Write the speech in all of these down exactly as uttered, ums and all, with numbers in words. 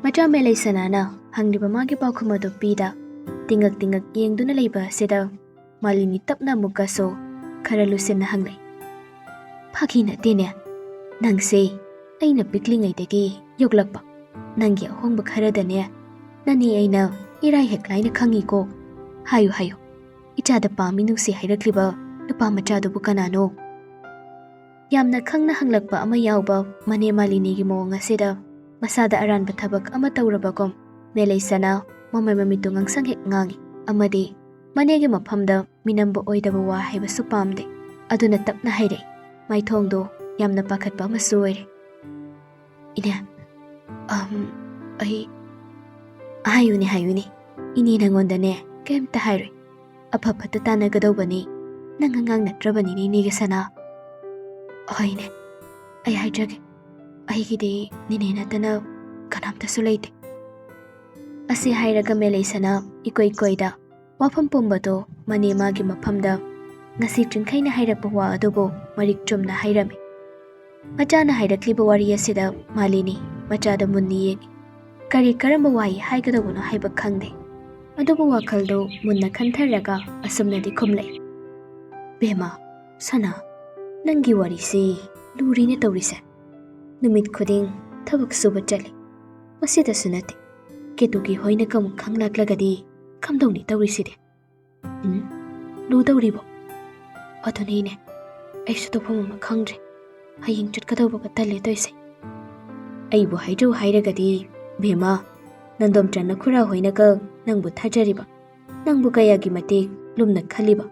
ꯃꯆꯥ ꯃꯦꯂꯩꯁꯅꯥꯅ ꯍꯪꯂꯤꯕ ꯃꯥꯒꯤ ꯄꯥꯎꯈꯨꯝ ꯑꯗꯨ ꯄꯤꯗ, ꯇꯤꯡꯉꯛ ꯇꯤꯡꯉꯛ ꯌꯦꯡꯗꯨꯅ ꯂꯩꯕ ꯑꯁꯤꯗ ꯃꯥꯂꯤꯅꯤ ꯇꯞꯅ ꯑꯃꯨꯛꯀꯁꯨ ꯈꯔ ꯂꯨꯁꯤꯟꯅ ꯍꯪꯂꯛꯏ꯫ "ꯐꯥꯒꯤ ꯅꯠꯇꯦꯅꯦ, ꯅꯪꯁꯦ ꯑꯩꯅ ꯄꯤꯛꯂꯤꯉꯩꯗꯒꯤ ꯌꯣꯛꯂꯛꯄ ꯅꯪꯒꯤ ꯑꯍꯣꯡꯕ ꯈꯔꯗꯅꯦ, ꯅꯅꯦ ꯑꯩꯅ ꯏꯔꯥꯏ ꯍꯦꯛ ꯂꯥꯏꯅ ꯈꯪꯉꯤꯀꯣ꯫ ꯍꯥꯏꯌꯨ, ꯍꯥꯏꯌꯨ, ꯏꯆꯥꯗ ꯄꯥꯝꯃꯤ ꯅꯨꯡꯁꯤ ꯍꯥꯏꯔꯛꯂꯤꯕ ꯅꯨꯄꯥ ꯃꯆꯥꯗꯨꯕꯨ ꯀꯅꯥꯅꯣ?" ꯌꯥꯝꯅ ꯈꯪꯅ ꯍꯪꯂꯛꯄ ꯑꯃ ꯌꯥꯎꯕ ꯃꯅꯦ ꯃꯥꯂꯤꯅꯤꯒꯤ ꯃꯑꯣꯡ ꯑꯁꯤꯗ ꯃꯁꯥꯗ ꯑꯔꯥꯟꯕ ꯊꯕꯛ ꯑꯃ ꯇꯧꯔꯕꯒꯨꯝ ꯃꯦꯂꯩꯁꯅꯥ ꯃꯃꯩ ꯃꯃꯤꯠꯇꯨ ꯉꯥꯡꯁꯪ ꯍꯦꯛ ꯉꯥꯡꯏ ꯑꯃꯗꯤ ꯃꯅꯦꯒꯤ ꯃꯐꯝꯗ ꯃꯤꯅꯝꯕ ꯑꯣꯏꯗꯕ ꯋꯥ ꯍꯥꯏꯕꯁꯨ ꯄꯥꯝꯗꯦ꯫ ꯑꯗꯨꯅ ꯇꯞꯅ ꯍꯥꯏꯔꯛꯏ, ꯃꯥꯏꯊꯣꯡꯗꯣ ꯌꯥꯝꯅ ꯄꯥꯈꯠꯄ ꯑꯃꯁꯨ ꯑꯣꯏꯔꯦ꯫ "ꯏꯅꯦ, ꯑꯝ, ꯑꯩ" "ꯍꯥꯏꯌꯨꯅꯦ, ꯍꯥꯏꯌꯨꯅꯦ, ꯏꯅꯦ ꯅꯪꯉꯣꯟꯗꯅꯦ ꯀꯩꯝꯇ ꯍꯥꯏꯔꯣꯏ꯫ ꯑꯐ ꯐꯠꯇ ꯇꯥꯟꯅꯒꯗꯧꯕꯅꯤ꯫ ꯅꯪ ꯑꯉꯥꯡ ꯅꯠꯇ꯭ꯔꯕꯅꯤꯅꯦ, ꯏꯅꯦꯒꯤ ꯁꯅꯥ꯫" "ꯍꯣꯏꯅꯦ, ꯑꯩ ꯍꯥꯏꯖꯒꯦ꯫ ꯑꯩꯒꯤꯗꯤ ꯅꯦꯅꯦ ꯅꯠꯇꯅ ꯀꯅꯥꯝꯇꯁꯨ ꯂꯩꯇꯦ꯫" ꯑꯁꯤ ꯍꯥꯏꯔꯒ ꯃꯦꯂꯩꯁꯅꯥ ꯏꯀꯣꯏ ꯀꯣꯏꯗ ꯋꯥꯐꯝ ꯄꯨꯝꯕꯗꯣ ꯃꯅꯦ ꯃꯥꯒꯤ ꯃꯐꯝꯗ ꯉꯁꯤ ꯆꯤꯡꯈꯩꯅ ꯍꯥꯏꯔꯛꯄ ꯋꯥ ꯑꯗꯨꯕꯨ ꯃꯔꯤꯛ ꯆꯨꯝꯅ ꯍꯥꯏꯔꯝꯃꯤ꯫ ꯃꯆꯥꯅ ꯍꯥꯏꯔꯛꯂꯤꯕ ꯋꯥꯔꯤ ꯑꯁꯤꯗ ꯃꯥꯂꯤꯅꯤ ꯃꯆꯥꯗ ꯃꯨꯟꯅ ꯌꯦꯡꯏ꯫ ꯀꯔꯤ ꯀꯔꯝꯕ ꯋꯥꯍꯩ ꯍꯥꯏꯒꯗꯧꯕꯅꯣ ꯍꯥꯏꯕ ꯈꯪꯗꯦ꯫ ꯑꯗꯨꯕꯨ ꯋꯥꯈꯜꯗꯨ ꯃꯨꯟꯅ ꯈꯟꯊꯔꯒ ꯑꯁꯨꯝꯅꯗꯤ ꯈꯨꯝꯂꯛꯏ, "ꯕꯦꯝꯃ, ꯁꯅꯥ, ꯅꯪꯒꯤ ꯋꯥꯔꯤꯁꯤ ꯂꯨꯔꯤꯅꯦ ꯇꯧꯔꯤꯁꯦ꯫ ꯅꯨꯃꯤꯠ ꯈꯨꯗꯤꯡ ꯊꯕꯛ ꯁꯨꯕ ꯆꯠꯂꯤ꯫ ꯃꯁꯤꯗꯁꯨ ꯅꯠꯇꯦ, ꯀꯦꯇꯨꯀꯤ ꯍꯣꯏꯅ ꯀꯃꯨꯛ ꯈꯪꯂꯛꯂꯒꯗꯤ ꯀꯝꯗꯧꯅꯤ ꯇꯧꯔꯤꯁꯤꯗꯤ?" "ꯎꯝ, ꯂꯨꯗꯧꯔꯤꯕꯣ?" "ꯑꯗꯨꯅꯤꯅꯦ, ꯑꯩꯁꯨ ꯇꯧꯐꯝ ꯑꯃ ꯈꯪꯗ꯭ꯔꯦ꯫ ꯍꯌꯦꯡ ꯆꯠꯀꯗꯧꯕꯒ ꯇꯜꯂꯦ ꯇꯧꯏꯁꯦ꯫" "ꯑꯩꯕꯨ ꯍꯥꯏꯖꯧ ꯍꯥꯏꯔꯒꯗꯤ, ꯕꯦꯝꯃ, ꯅꯟꯗꯣꯝꯆꯥ ꯅꯈꯨꯔꯥ ꯍꯣꯏꯅꯒ ꯅꯪꯕꯨ ꯊꯥꯖꯔꯤꯕ, ꯅꯪꯕꯨ ꯀꯌꯥꯒꯤ ꯃꯇꯤꯛ ꯂꯨꯝꯅ ꯈꯜꯂꯤꯕ,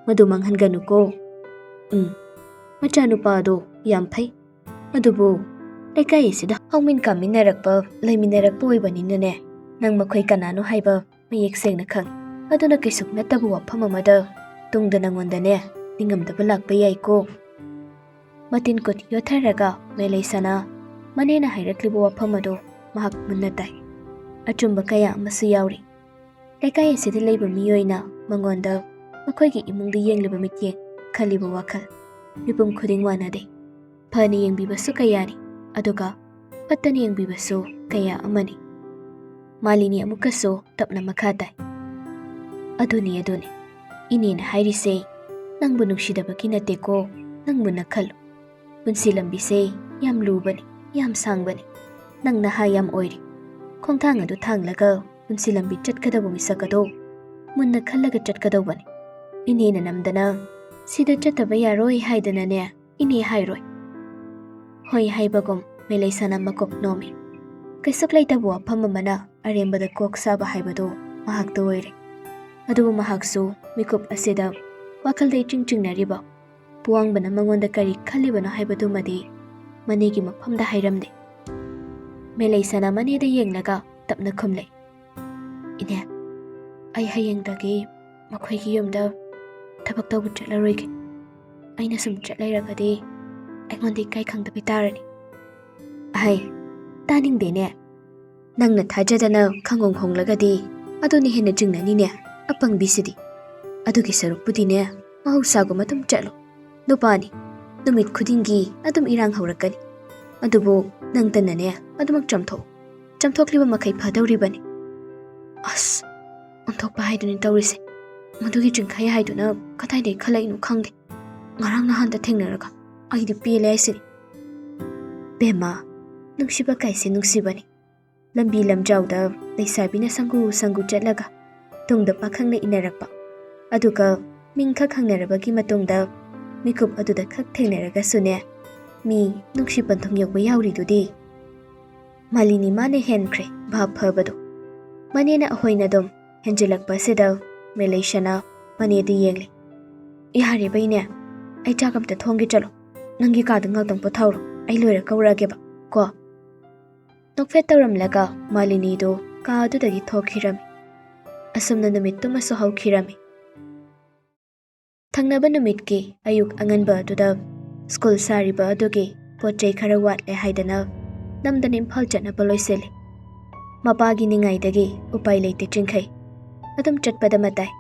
ꯃꯗꯨ ꯃꯥꯡꯍꯟꯒꯅꯨꯀꯣ꯫" "ꯎꯝ, ꯃꯆꯥꯅꯨꯄꯥ ꯑꯗꯨ ꯌꯥꯝ ꯐꯩ, ꯑꯗꯨꯕꯨ ꯂꯩꯀꯥꯏ ꯑꯁꯤꯗ ꯍꯧꯃꯤꯟ ꯀꯥꯃꯤꯟꯅꯔꯛꯄ, ꯂꯩꯃꯤꯟꯅꯔꯛꯄ ꯑꯣꯏꯕꯅꯤꯅꯅꯦ, ꯅꯪ ꯃꯈꯣꯏ ꯀꯅꯥꯅꯣ ꯍꯥꯏꯕ ꯃꯌꯦꯛ ꯁꯦꯡꯅ ꯈꯪ꯫ ꯑꯗꯨꯅ ꯀꯩꯁꯨ ꯅꯠꯇꯕ ꯋꯥꯐꯝ ꯑꯃꯗ ꯇꯨꯡꯗ ꯅꯪꯉꯣꯟꯗꯅꯦ ꯅꯤꯡꯉꯝꯗꯕ ꯂꯥꯛꯄ ꯌꯥꯏꯀꯣ꯫ ꯃꯇꯤꯟ ꯀꯨꯠ ꯌꯣꯠꯊꯔꯒ ꯃꯦꯂꯩꯁꯅꯥ ꯃꯅꯦꯅ ꯍꯥꯏꯔꯛꯂꯤꯕ ꯋꯥꯐꯝ ꯑꯗꯨ ꯃꯍꯥꯛ ꯃꯨꯟꯅ ꯇꯥꯏ꯫ ꯑꯆꯨꯝꯕ ꯀꯌꯥ ꯑꯃꯁꯨ ꯌꯥꯎꯔꯤ꯫ ꯂꯩꯀꯥꯏ ꯑꯁꯤꯗ ꯂꯩꯕ ꯃꯤꯑꯣꯏꯅ ꯃꯉꯣꯟꯗ ꯃꯈꯣꯏꯒꯤ ꯏꯃꯨꯡꯗ ꯌꯦꯡꯂꯤꯕ ꯃꯤꯠꯌꯦꯡ, ꯈꯜꯂꯤꯕ ꯋꯥꯈꯜ, ꯃꯤꯄꯨꯝ ꯈꯨꯗꯤꯡ ꯃꯥꯟꯅꯗꯦ꯫ ꯐꯅ ꯌꯦꯡꯕꯤꯕꯁꯨ ꯀꯌꯥꯅꯤ, ꯑꯗꯨꯒ ꯐꯠꯇꯅ ꯌꯦꯡꯕꯤꯕꯁꯨ ꯀꯌꯥ ꯑꯃꯅꯤ꯫ ꯃꯥꯂꯤꯅꯤ ꯑꯃꯨꯛꯀꯁꯨ ꯇꯞꯅ ꯃꯈꯥ ꯇꯥꯏ꯫ ꯑꯗꯨꯅꯤ, ꯑꯗꯨꯅꯤ꯫ ꯏꯅꯦꯅ ꯍꯥꯏꯔꯤꯁꯦ ꯅꯪꯕꯨ ꯅꯨꯡꯁꯤꯗꯕꯒꯤ ꯅꯠꯇꯦꯀꯣ, ꯅꯪꯕꯨ ꯅꯈꯜꯂꯨ꯫ ꯄꯨꯟꯁꯤ ꯂꯝꯕꯤꯁꯦ ꯌꯥꯝ ꯂꯨꯕꯅꯤ, ꯌꯥꯝ ꯁꯥꯡꯕꯅꯤ꯫ ꯅꯪ ꯅꯍꯥ ꯌꯥꯝ ꯑꯣꯏꯔꯤ꯫ ꯈꯣꯡꯊꯥꯡ ꯑꯗꯨ ꯊꯥꯡꯂꯒ ꯄꯨꯟꯁꯤ ꯂꯝꯕꯤ ꯆꯠꯀꯗꯧꯕ ꯃꯤꯁꯛ ꯑꯗꯣ ꯃꯨꯟꯅ ꯈꯜꯂꯒ ꯆꯠꯀꯗꯧꯕꯅꯤ꯫ ꯏꯅꯦꯅ ꯅꯝꯗꯅ ꯁꯤꯗ ꯆꯠꯇꯕ ꯌꯥꯔꯣꯏ ꯍꯥꯏꯗꯅꯅꯦ, ꯏꯅꯦ ꯍꯥꯏꯔꯣꯏ꯫ ꯍꯣꯏ ꯍꯥꯏꯕꯒꯨꯝ ꯃꯦꯂꯩꯁꯅꯥ ꯃꯀꯣꯛ ꯅꯣꯝꯃꯤ꯫ ꯀꯩꯁꯨ ꯂꯩꯇꯕ ꯋꯥꯐꯝ ꯑꯃꯅ ꯑꯔꯦꯝꯕꯗ ꯀꯣꯛ ꯁꯥꯕ ꯍꯥꯏꯕꯗꯨ ꯃꯍꯥꯛꯇ ꯑꯣꯏꯔꯦ꯫ ꯑꯗꯨꯕꯨ ꯃꯍꯥꯛꯁꯨ ꯃꯤꯀꯨꯞ ꯑꯁꯤꯗ ꯋꯥꯈꯜꯗ ꯏꯆꯤꯡ ꯆꯤꯡꯅꯔꯤꯕ ꯄꯨꯋꯥꯡꯕꯅ ꯃꯉꯣꯟꯗ ꯀꯔꯤ ꯈꯜꯂꯤꯕꯅꯣ ꯍꯥꯏꯕꯗꯨꯃꯗꯤ ꯃꯅꯦꯒꯤ ꯃꯐꯝꯗ ꯍꯥꯏꯔꯝꯗꯦ꯫ ꯃꯦꯂꯩꯁꯅꯥ ꯃꯅꯦꯗ ꯌꯦꯡꯂꯒ ꯇꯞꯅ ꯈꯨꯝꯂꯦ, "ꯏꯅꯦ, ꯑꯩ ꯍꯌꯦꯡꯗꯒꯤ ꯃꯈꯣꯏꯒꯤ ꯌꯨꯝꯗ ꯊꯕꯛ ꯇꯧꯕ ꯆꯠꯂꯔꯣꯏꯒꯦ꯫ ꯑꯩꯅ ꯁꯨꯝ ꯆꯠ ꯂꯩꯔꯒꯗꯤ ꯑꯩꯉꯣꯟꯗ ꯏꯀꯥꯏ ꯈꯪꯗꯕꯤ ꯇꯥꯔꯅꯤ꯫" "ꯑꯍꯩ, ꯇꯥꯅꯤꯡꯗꯦꯅꯦ꯫ ꯅꯪꯅ ꯊꯥꯖꯗꯅ ꯈꯪꯍꯣꯡ ꯍꯣꯡꯂꯒꯗꯤ ꯑꯗꯨꯅ ꯍꯦꯟꯅ ꯆꯤꯡꯅꯅꯤꯅꯦ, ꯑꯄꯪꯕꯤꯁꯤꯗꯤ꯫ ꯑꯗꯨꯒꯤ ꯁꯔꯨꯛꯄꯨꯗꯤꯅꯦ, ꯃꯍꯧꯁꯥꯒꯨꯝ ꯑꯗꯨꯝ ꯆꯠꯂꯣ꯫ ꯅꯨꯄꯥꯅꯤ, ꯅꯨꯃꯤꯠ ꯈꯨꯗꯤꯡꯒꯤ ꯑꯗꯨꯝ ꯏꯔꯥꯡ ꯍꯧꯔꯛꯀꯅꯤ꯫ ꯑꯗꯨꯕꯨ ꯅꯪꯇꯅꯅꯦ ꯑꯗꯨꯃꯛ ꯆꯥꯝꯊꯣꯛꯎ꯫ ꯆꯥꯝꯊꯣꯛꯂꯤꯕ ꯃꯈꯩ ꯐꯗꯧꯔꯤꯕꯅꯤ꯫" ꯑꯁ, ꯑꯣꯟꯊꯣꯛꯄ ꯍꯥꯏꯗꯨꯅꯤ ꯇꯧꯔꯤꯁꯦ꯫ ꯃꯗꯨꯒꯤ ꯆꯤꯡꯈꯩ ꯍꯥꯏꯗꯨꯅ ꯀꯗꯥꯏꯗꯒꯤ ꯈꯜꯂꯛꯏꯅꯣ ꯈꯪꯗꯦ꯫ ꯉꯔꯥꯡ ꯅꯍꯥꯟꯗ ꯊꯦꯡꯅꯔꯒ ꯑꯩꯗꯤ ꯄꯦꯜꯂꯦ ꯍꯥꯏꯁꯤꯅꯤ꯫ ꯕꯦꯝꯃ, ꯅꯨꯡꯁꯤꯕ ꯀꯥꯏꯁꯦ ꯅꯨꯡꯁꯤꯕꯅꯤ꯫ ꯂꯝꯕꯤ ꯂꯝꯖꯥꯎꯗ ꯂꯩꯁꯥꯕꯤꯅ ꯁꯪꯒꯨ ꯁꯪꯒꯨ ꯆꯠꯂꯒ ꯇꯨꯡꯗ ꯄꯥꯈꯪꯅ ꯏꯟꯅꯔꯛꯄ, ꯑꯗꯨꯒ ꯃꯤꯡ ꯈꯛ ꯈꯪꯅꯔꯕꯒꯤ ꯃꯇꯨꯡꯗ ꯃꯤꯀꯨꯞ ꯑꯗꯨꯗ ꯈꯛ ꯊꯦꯡꯅꯔꯒꯁꯨꯅꯦ, ꯃꯤ ꯅꯨꯡꯁꯤ ꯄꯟꯊꯨꯡ ꯌꯧꯕ ꯌꯥꯎꯔꯤꯗꯨꯗꯤ꯫ ꯃꯥꯂꯤꯅꯤ ꯃꯥꯅ ꯍꯦꯟꯈ꯭ꯔꯦ ꯚꯥꯞ ꯐꯕꯗꯣ꯫ ꯃꯅꯦꯅ ꯑꯍꯣꯏꯅ ꯑꯗꯨꯝ ꯍꯦꯟꯖꯤꯜꯂꯛꯄ ꯑꯁꯤꯗ ꯃꯦꯂꯩꯁꯅꯥ ꯃꯅꯦꯗ ꯌꯦꯡꯂꯦ꯫ "ꯌꯥꯔꯦꯕ ꯏꯅꯦ, ꯑꯩ ꯆꯥꯛ ꯑꯝꯇ ꯊꯣꯡꯒꯦ, ꯆꯠꯂꯣ꯫ ꯅꯪꯒꯤ ꯀꯥꯗ ꯉꯥꯛꯇꯪ ꯄꯣꯊꯥꯎꯔꯣ, ꯑꯩ ꯂꯣꯏꯔ ꯀꯧꯔꯛꯑꯒꯦꯕ ꯀꯣ꯫ ꯅꯣꯛꯐꯦꯠ ꯇꯧꯔꯝꯂꯒ ꯃꯥꯂꯤꯅꯤꯗꯨ ꯀꯥ ꯑꯗꯨꯗꯒꯤ ꯊꯣꯛꯈꯤꯔꯝꯃꯤ꯫ ꯑꯁꯨꯝꯅ ꯅꯨꯃꯤꯠꯇꯨꯃꯁꯨ ꯍꯧꯈꯤꯔꯝꯃꯤ꯫ ꯊꯪꯅꯕ ꯅꯨꯃꯤꯠꯀꯤ ꯑꯌꯨꯛ ꯑꯉꯟꯕ ꯑꯗꯨꯗ ꯁ꯭ꯀꯨꯜ ꯁꯥꯔꯤꯕ ꯑꯗꯨꯒꯤ ꯄꯣꯠ ꯆꯩ ꯈꯔ ꯋꯥꯠꯂꯦ ꯍꯥꯏꯗꯅ ꯅꯝꯗꯅ ꯏꯝꯐꯥꯜ ꯆꯠꯅꯕ ꯂꯣꯏꯁꯤꯜꯂꯤ꯫ ꯃꯄꯥꯒꯤ ꯅꯤꯡꯉꯥꯏꯗꯒꯤ ꯎꯄꯥꯏ ꯂꯩꯇꯦ ꯆꯤꯡꯈꯩ꯫ ꯑꯗꯨꯝ ꯆꯠꯄꯗ ꯃꯇꯥꯏ꯫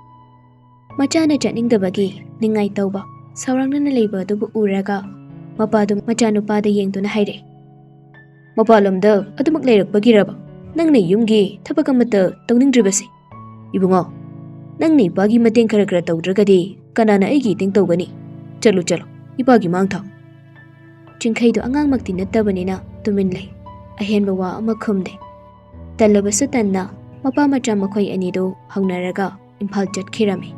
ꯃꯆꯥꯅ ꯆꯠꯅꯤꯡꯗꯕꯒꯤ ꯅꯤꯡꯉꯥꯏ ꯇꯧꯕ, ꯁꯥꯎꯔꯥꯡꯅꯅ ꯂꯩꯕ ꯑꯗꯨꯕꯨ ꯎꯔꯒ ꯃꯄꯥꯗꯨ ꯃꯆꯥꯅꯨꯄꯥꯗ ꯌꯦꯡꯗꯨꯅ ꯍꯥꯏꯔꯛꯏ, "ꯃꯄꯥꯟꯂꯣꯝꯗ ꯑꯗꯨꯃꯛ ꯂꯩꯔꯛꯄꯒꯤꯔꯕ ꯅꯪꯅ ꯌꯨꯝꯒꯤ ꯊꯕꯛ ꯑꯃꯠꯇ ꯇꯧꯅꯤꯡꯗ꯭ꯔꯤꯕꯁꯦ? ꯏꯕꯨꯡꯉꯣ, ꯅꯪꯅ ꯏꯄꯥꯒꯤ ꯃꯇꯦꯡ ꯈꯔ ꯈꯔ ꯇꯧꯗ꯭ꯔꯒꯗꯤ ꯀꯅꯥꯅ ꯑꯩꯒꯤ ꯏꯇꯦꯡ ꯇꯧꯒꯅꯤ? ꯆꯠꯂꯨ, ꯆꯠꯂꯨ, ꯏꯄꯥꯒꯤ ꯃꯥꯡ ꯊꯥꯎ꯫" ꯆꯤꯡꯈꯩꯗꯨ ꯑꯉꯥꯡꯃꯛꯇꯤ ꯅꯠꯇꯕꯅꯤꯅ ꯇꯨꯃꯤꯟ ꯂꯩ꯫ ꯑꯍꯦꯟꯕ ꯋꯥ ꯑꯃ ꯈꯨꯝꯗꯦ꯫ ꯇꯜꯂꯕꯁꯨ ꯇꯟꯅ ꯃꯄꯥ ꯃꯆꯥ ꯃꯈꯣꯏ ꯑꯅꯤꯗꯨ ꯍꯧꯅꯔꯒ ꯏꯝꯐꯥꯜ ꯆꯠꯈꯤꯔꯝꯃꯤ꯫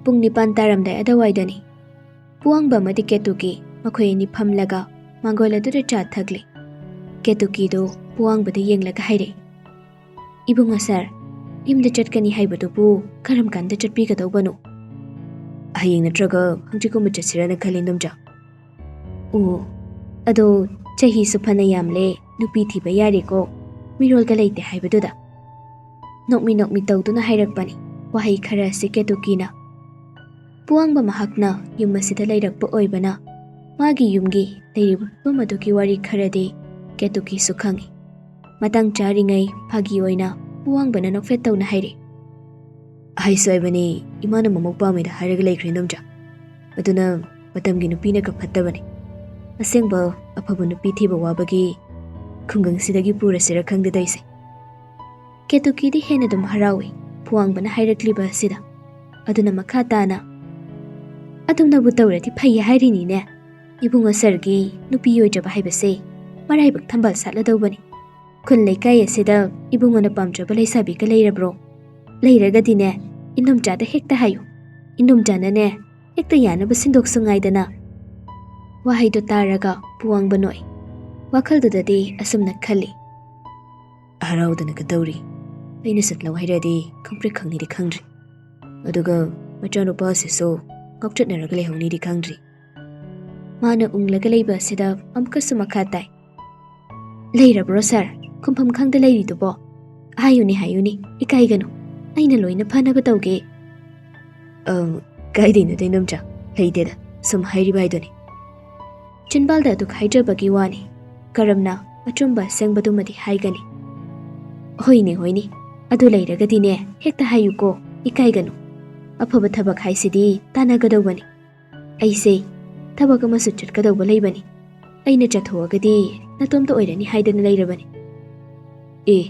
ꯄꯨꯡ ꯅꯤꯄꯥꯟ ꯇꯥꯔꯝꯗꯥꯏ ꯑꯗꯨꯋꯥꯏꯗꯅꯤ꯫ ꯄꯨꯋꯥꯡꯕ ꯑꯃꯗꯤ ꯀꯦꯇꯨꯀꯤ ꯃꯈꯣꯏ ꯑꯅꯤ ꯐꯝꯂꯒ ꯃꯥꯡꯒꯣꯜ ꯑꯗꯨꯗ ꯆꯥ ꯊꯛꯂꯤ꯫ ꯀꯦꯇꯨꯀꯤꯗꯨ ꯄꯨꯋꯥꯡꯕꯗ ꯌꯦꯡꯂꯒ ꯍꯥꯏꯔꯛꯏ, "ꯏꯕꯨꯡꯉꯣ ꯁꯥꯔ, ꯌꯨꯝꯗ ꯆꯠꯀꯅꯤ ꯍꯥꯏꯕꯗꯨꯕꯨ ꯀꯔꯝ ꯀꯥꯟꯗ ꯆꯠꯄꯤꯒꯗꯧꯕꯅꯣ?" "ꯍꯌꯦꯡ ꯅꯠꯇ꯭ꯔꯒ ꯍꯪꯆꯤꯠꯀꯨꯝꯕ ꯆꯠꯁꯤꯔꯅ ꯈꯜꯂꯤ, ꯏꯟꯗꯣꯝꯆꯥ꯫" "ꯑꯣ, ꯑꯗꯣ ꯆꯍꯤꯁꯨ ꯐꯅ ꯌꯥꯝꯂꯦ, ꯅꯨꯄꯤ ꯊꯤꯕ ꯌꯥꯔꯦꯀꯣ, ꯃꯤꯔꯣꯜꯒ ꯂꯩꯇꯦ ꯍꯥꯏꯕꯗꯨꯗ꯫" ꯅꯣꯛꯃꯤ ꯅꯣꯛꯃꯤ ꯇꯧꯗꯨꯅ ꯍꯥꯏꯔꯛꯄꯅꯤ ꯋꯥꯍꯩ ꯈꯔ ꯑꯁꯤ ꯀꯦꯇꯨꯀꯤꯅ꯫ ꯄꯨꯋꯥꯡꯕ ꯃꯍꯥꯛꯅ ꯌꯨꯝ ꯑꯁꯤꯗ ꯂꯩꯔꯛꯄ ꯑꯣꯏꯕꯅ ꯃꯥꯒꯤ ꯌꯨꯝꯒꯤ ꯂꯩꯔꯤꯕ ꯐꯤꯕꯝ ꯑꯗꯨꯒꯤ ꯋꯥꯔꯤ ꯈꯔꯗꯤ ꯀꯦꯇꯨꯀꯤꯁꯨ ꯈꯪꯏ꯫ ꯃꯇꯥꯡ ꯆꯥꯔꯤꯉꯩ ꯐꯥꯒꯤ ꯑꯣꯏꯅ ꯄꯨꯋꯥꯡꯕꯅ ꯅꯣꯛꯐꯦꯠ ꯇꯧꯅ ꯍꯥꯏꯔꯛꯏ, "ꯑꯍꯩꯁꯨ ꯑꯣꯏꯕꯅꯤ, ꯏꯃꯥꯅ ꯃꯃꯧ ꯄꯥꯝꯃꯤꯗ ꯍꯥꯏꯔꯒ ꯂꯩꯈ꯭ꯔꯦ, ꯏꯟꯗꯣꯝꯆꯥ꯫ ꯑꯗꯨꯅ ꯃꯇꯝꯒꯤ ꯅꯨꯄꯤꯅꯒ ꯐꯠꯇꯕꯅꯤ꯫ ꯑꯁꯦꯡꯕ ꯑꯐꯕ ꯅꯨꯄꯤ ꯊꯤꯕ ꯋꯥꯕꯒꯤ ꯈꯨꯡꯒꯪꯁꯤꯗꯒꯤ ꯄꯨꯔꯁꯤꯔ ꯈꯪꯗꯦ ꯇꯧꯏꯁꯦ꯫" ꯀꯦꯇꯨꯀꯤꯗꯤ ꯍꯦꯟꯅ ꯑꯗꯨꯝ ꯍꯔꯥꯎꯏ ꯄꯨꯋꯥꯡꯕꯅ ꯍꯥꯏꯔꯛꯂꯤꯕ ꯑꯁꯤꯗ꯫ ꯑꯗꯨꯅ ꯃꯈꯥ ꯇꯥꯅ, "ꯑꯗꯨꯝꯅꯕꯨ ꯇꯧꯔꯗꯤ ꯐꯩꯌꯦ ꯍꯥꯏꯔꯤꯅꯤꯅꯦ꯫ ꯏꯕꯨꯡꯉꯣ ꯁꯥꯔꯒꯤ ꯅꯨꯄꯤ ꯑꯣꯏꯖꯕ ꯍꯥꯏꯕꯁꯦ ꯃꯔꯥꯏꯕꯛ ꯊꯝꯕꯥꯜ ꯁꯥꯠꯂꯗꯧꯕꯅꯤ꯫ ꯈꯨꯜ ꯂꯩꯀꯥꯏ ꯑꯁꯤꯗ ꯏꯕꯨꯡꯉꯣꯅ ꯄꯥꯝꯖꯕ ꯂꯩꯁꯥꯕꯤꯒ ꯂꯩꯔꯕ꯭ꯔꯣ? ꯂꯩꯔꯒꯗꯤꯅꯦ, ꯏꯟꯗꯣꯝꯆꯥꯗ ꯍꯦꯛꯇ ꯍꯥꯏꯌꯨ꯫ ꯏꯟꯗꯣꯝꯆꯥꯅꯅꯦ, ꯍꯦꯛꯇ ꯌꯥꯅꯕ ꯁꯤꯟꯗꯣꯛꯁꯨ ꯉꯥꯏꯗꯅ꯫" ꯋꯥꯍꯩꯗꯨ ꯇꯥꯔꯒ ꯄꯨꯋꯥꯡꯕ ꯅꯣꯛꯏ꯫ ꯋꯥꯈꯜꯗꯨꯗꯗꯤ ꯑꯁꯨꯝꯅ ꯈꯜꯂꯤ, "ꯍꯔꯥꯎꯗꯅ ꯀꯗꯧꯔꯤ? ꯑꯩꯅ ꯆꯠꯂꯧ ꯍꯥꯏꯔꯗꯤ ꯈꯪꯄ꯭ꯔꯦꯛ ꯈꯪꯅꯤꯗꯤ ꯈꯪꯗ꯭ꯔꯤ꯫ ꯑꯗꯨꯒ ꯃꯆꯥꯅꯨꯄꯥꯁꯤꯁꯨ ꯉꯥꯎꯆꯠꯅꯔꯒ ꯂꯩꯍꯧꯅꯤꯗꯤ ꯈꯪꯗ꯭ꯔꯤ꯫ ꯃꯥꯅ ꯎꯪꯂꯒ ꯂꯩꯕ ꯑꯁꯤꯗ ꯑꯃꯨꯛꯀꯁꯨ ꯃꯈꯥ ꯇꯥꯏ꯫ "ꯂꯩꯔꯕ꯭ꯔꯣ ꯁꯥꯔ? ꯈꯨꯝꯐꯝ ꯈꯪꯗ ꯂꯩꯔꯤꯗꯨꯕꯣ? ꯍꯥꯏꯌꯨꯅꯦ, ꯍꯥꯏꯌꯨꯅꯦ, ꯏꯀꯥꯏꯒꯅꯨ꯫ ꯑꯩꯅ ꯂꯣꯏꯅ ꯐꯅꯕ ꯇꯧꯒꯦ꯫" "ꯑ, ꯀꯥꯏꯗꯩꯅꯣꯗ, ꯏꯅꯝꯆꯥ, ꯂꯩꯇꯦꯗ, ꯁꯨꯝ ꯍꯥꯏꯔꯤꯕ ꯍꯥꯏꯗꯨꯅꯤ꯫" ꯆꯤꯟꯕꯥꯜꯗ ꯑꯗꯨꯛ ꯍꯥꯏꯖꯕꯒꯤ ꯋꯥꯅꯤ꯫ ꯀꯔꯝꯅ ꯑꯆꯨꯝꯕ ꯑꯁꯦꯡꯕꯗꯨꯃꯗꯤ ꯍꯥꯏꯒꯅꯤ? "ꯍꯣꯏꯅꯦ, ꯍꯣꯏꯅꯦ, ꯑꯗꯨ ꯂꯩꯔꯒꯗꯤꯅꯦ, ꯍꯦꯛꯇ ꯍꯥꯏꯌꯨꯀꯣ, ꯏꯀꯥꯏꯒꯅꯨ꯫ ꯑꯐꯕ ꯊꯕꯛ ꯍꯥꯏꯁꯤꯗꯤ ꯇꯥꯟꯅꯒꯗꯧꯕꯅꯤ꯫ ꯑꯩꯁꯦ ꯊꯕꯛ ꯑꯃꯁꯨ ꯆꯠꯀꯗꯧꯕ ꯂꯩꯕꯅꯤ꯫ ꯑꯩꯅ ꯆꯠꯊꯣꯛꯑꯒꯗꯤ ꯅꯇꯣꯝꯇ ꯑꯣꯏꯔꯅꯤ ꯍꯥꯏꯗꯅ ꯂꯩꯔꯕꯅꯤ꯫" "ꯑꯦ,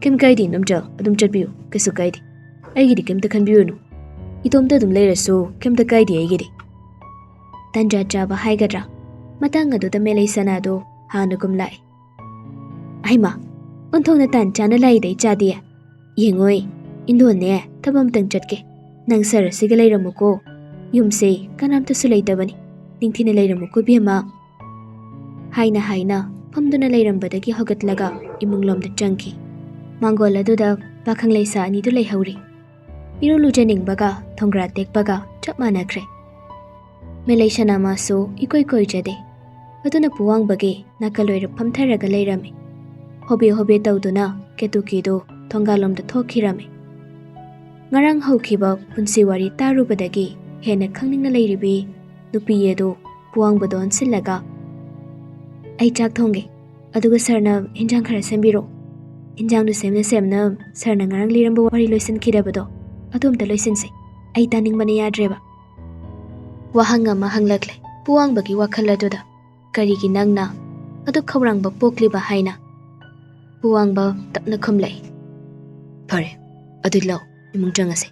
ꯀꯩꯝ ꯀꯥꯏꯗꯦ, ꯏꯅꯝꯆꯥ, ꯑꯗꯨꯝ ꯆꯠꯄꯤꯌꯨ, ꯀꯩꯁꯨ ꯀꯥꯏꯗꯦ꯫ ꯑꯩꯒꯤꯗꯤ ꯀꯩꯝꯇ ꯈꯟꯕꯤꯔꯨꯅꯨ꯫ ꯏꯇꯣꯝꯇ ꯑꯗꯨꯝ ꯂꯩꯔꯁꯨ ꯀꯩꯝꯇ ꯀꯥꯏꯗꯦ ꯑꯩꯒꯤꯗꯤ꯫" ꯇꯟꯖꯥ ꯆꯥꯕ ꯍꯥꯏꯒꯗ꯭ꯔꯥ, ꯃꯇꯥꯡ ꯑꯗꯨꯗ ꯃꯦꯂꯩ ꯁꯅꯥꯗꯣ ꯍꯥꯟꯅꯒꯨꯝ ꯂꯥꯛꯏ꯫ "ꯍꯩꯃꯥ, ꯑꯣꯟꯊꯣꯛꯅ ꯇꯥꯟ ꯆꯥꯅ ꯂꯥꯛꯏꯗ, ꯏꯆꯥꯗꯤ꯫ ꯌꯦꯡꯉꯣꯏ, ꯏꯟꯗꯣꯟꯅꯦ, ꯊꯕꯛ ꯑꯝꯇꯪ ꯆꯠꯀꯦ꯫ ꯅꯪ ꯁꯥꯔ ꯑꯁꯤꯒ ꯂꯩꯔꯝꯃꯨꯀꯣ꯫ ꯌꯨꯝꯁꯦ ꯀꯅꯥꯝꯇꯁꯨ ꯂꯩꯇꯕꯅꯤ꯫ ꯅꯤꯡꯊꯤꯅ ꯂꯩꯔꯝꯃꯨꯀꯣ, ꯏꯕꯦꯝꯃ꯫" ꯍꯥꯏꯅ ꯍꯥꯏꯅ ꯐꯝꯗꯨꯅ ꯂꯩꯔꯝꯕꯗꯒꯤ ꯍꯧꯒꯠꯂꯒ ꯏꯃꯨꯡꯂꯣꯝꯗ ꯆꯪꯈꯤ꯫ ꯃꯥꯡꯒꯣꯜ ꯑꯗꯨꯗ ꯄꯥꯈꯪ ꯂꯩꯁꯥ ꯑꯅꯤꯗꯨ ꯂꯩꯍꯧꯔꯤ꯫ ꯏꯔꯨ ꯂꯨꯖꯅꯤꯡꯕꯒ ꯊꯣꯡꯒ꯭ꯔꯥ ꯇꯦꯛꯄꯒ ꯆꯞ ꯃꯥꯟꯅꯈ꯭ꯔꯦ꯫ ꯃꯦꯂꯩ ꯁꯅꯥ ꯃꯥꯁꯨ ꯏꯀꯣꯏ ꯀꯣꯏꯖꯗꯦ꯫ ꯑꯗꯨꯅ ꯄꯨꯋꯥꯡꯕꯒꯤ ꯅꯥꯀꯜ ꯑꯣꯏꯔ ꯐꯝꯊꯔꯒ ꯂꯩꯔꯝꯃꯤ꯫ ꯍꯣꯕꯦ ꯍꯣꯕꯦ ꯇꯧꯗꯨꯅ ꯀꯦꯇꯨꯀꯤꯗꯨ ꯊꯣꯡꯒꯥꯜꯂꯣꯝꯗ ꯊꯣꯛꯈꯤꯔꯝꯃꯤ꯫ ꯉꯔꯥꯡ ꯍꯧꯈꯤꯕ ꯄꯨꯟꯁꯤ ꯋꯥꯔꯤ ꯇꯥꯔꯨꯕꯗꯒꯤ ꯍꯦꯟꯅ ꯈꯪꯅꯤꯡꯅ ꯂꯩꯔꯤꯕꯤ ꯅꯨꯄꯤ ꯑꯗꯨ ꯄꯨꯋꯥꯡꯕꯗ ꯑꯣꯟꯁꯤꯜꯂꯒ, "ꯑꯩ ꯆꯥꯛ ꯊꯣꯡꯒꯦ, ꯑꯗꯨꯒ ꯁꯥꯔꯅ ꯍꯤꯟꯖꯥꯡ ꯈꯔ ꯁꯦꯝꯕꯤꯔꯣ꯫ ꯍꯤꯟꯖꯥꯡꯗꯨ ꯁꯦꯝꯅ ꯁꯦꯝꯅ ꯁꯥꯔꯅ ꯉꯔꯥꯡ ꯂꯤꯔꯝꯕ ꯋꯥꯔꯤ ꯂꯣꯏꯁꯤꯟꯈꯤꯗꯕꯗꯣ, ꯑꯗꯨ ꯑꯝꯇ ꯂꯣꯏꯁꯤꯟꯁꯦ꯫ ꯑꯩ ꯇꯥꯅꯤꯡꯕꯅ ꯌꯥꯗ꯭ꯔꯦꯕ꯫" ꯋꯥꯍꯪ ꯑꯃ ꯍꯪꯂꯛꯂꯦ ꯄꯨꯋꯥꯡꯕꯒꯤ ꯋꯥꯈꯜ ꯑꯗꯨꯗ꯫ "ꯀꯔꯤꯒꯤ ꯅꯪꯅ?" ꯑꯗꯨ ꯈꯧꯔꯥꯡꯕ ꯄꯣꯛꯂꯤꯕ ꯍꯥꯏꯅ ꯄꯨꯋꯥꯡꯕ ꯇꯞꯅ ꯈꯨꯝꯂꯛꯏ꯫ "ꯐꯔꯦ, ꯑꯗꯨ ꯂꯥꯛꯑꯣ, ꯏꯃꯨꯡ ꯆꯪꯉꯁꯦ꯫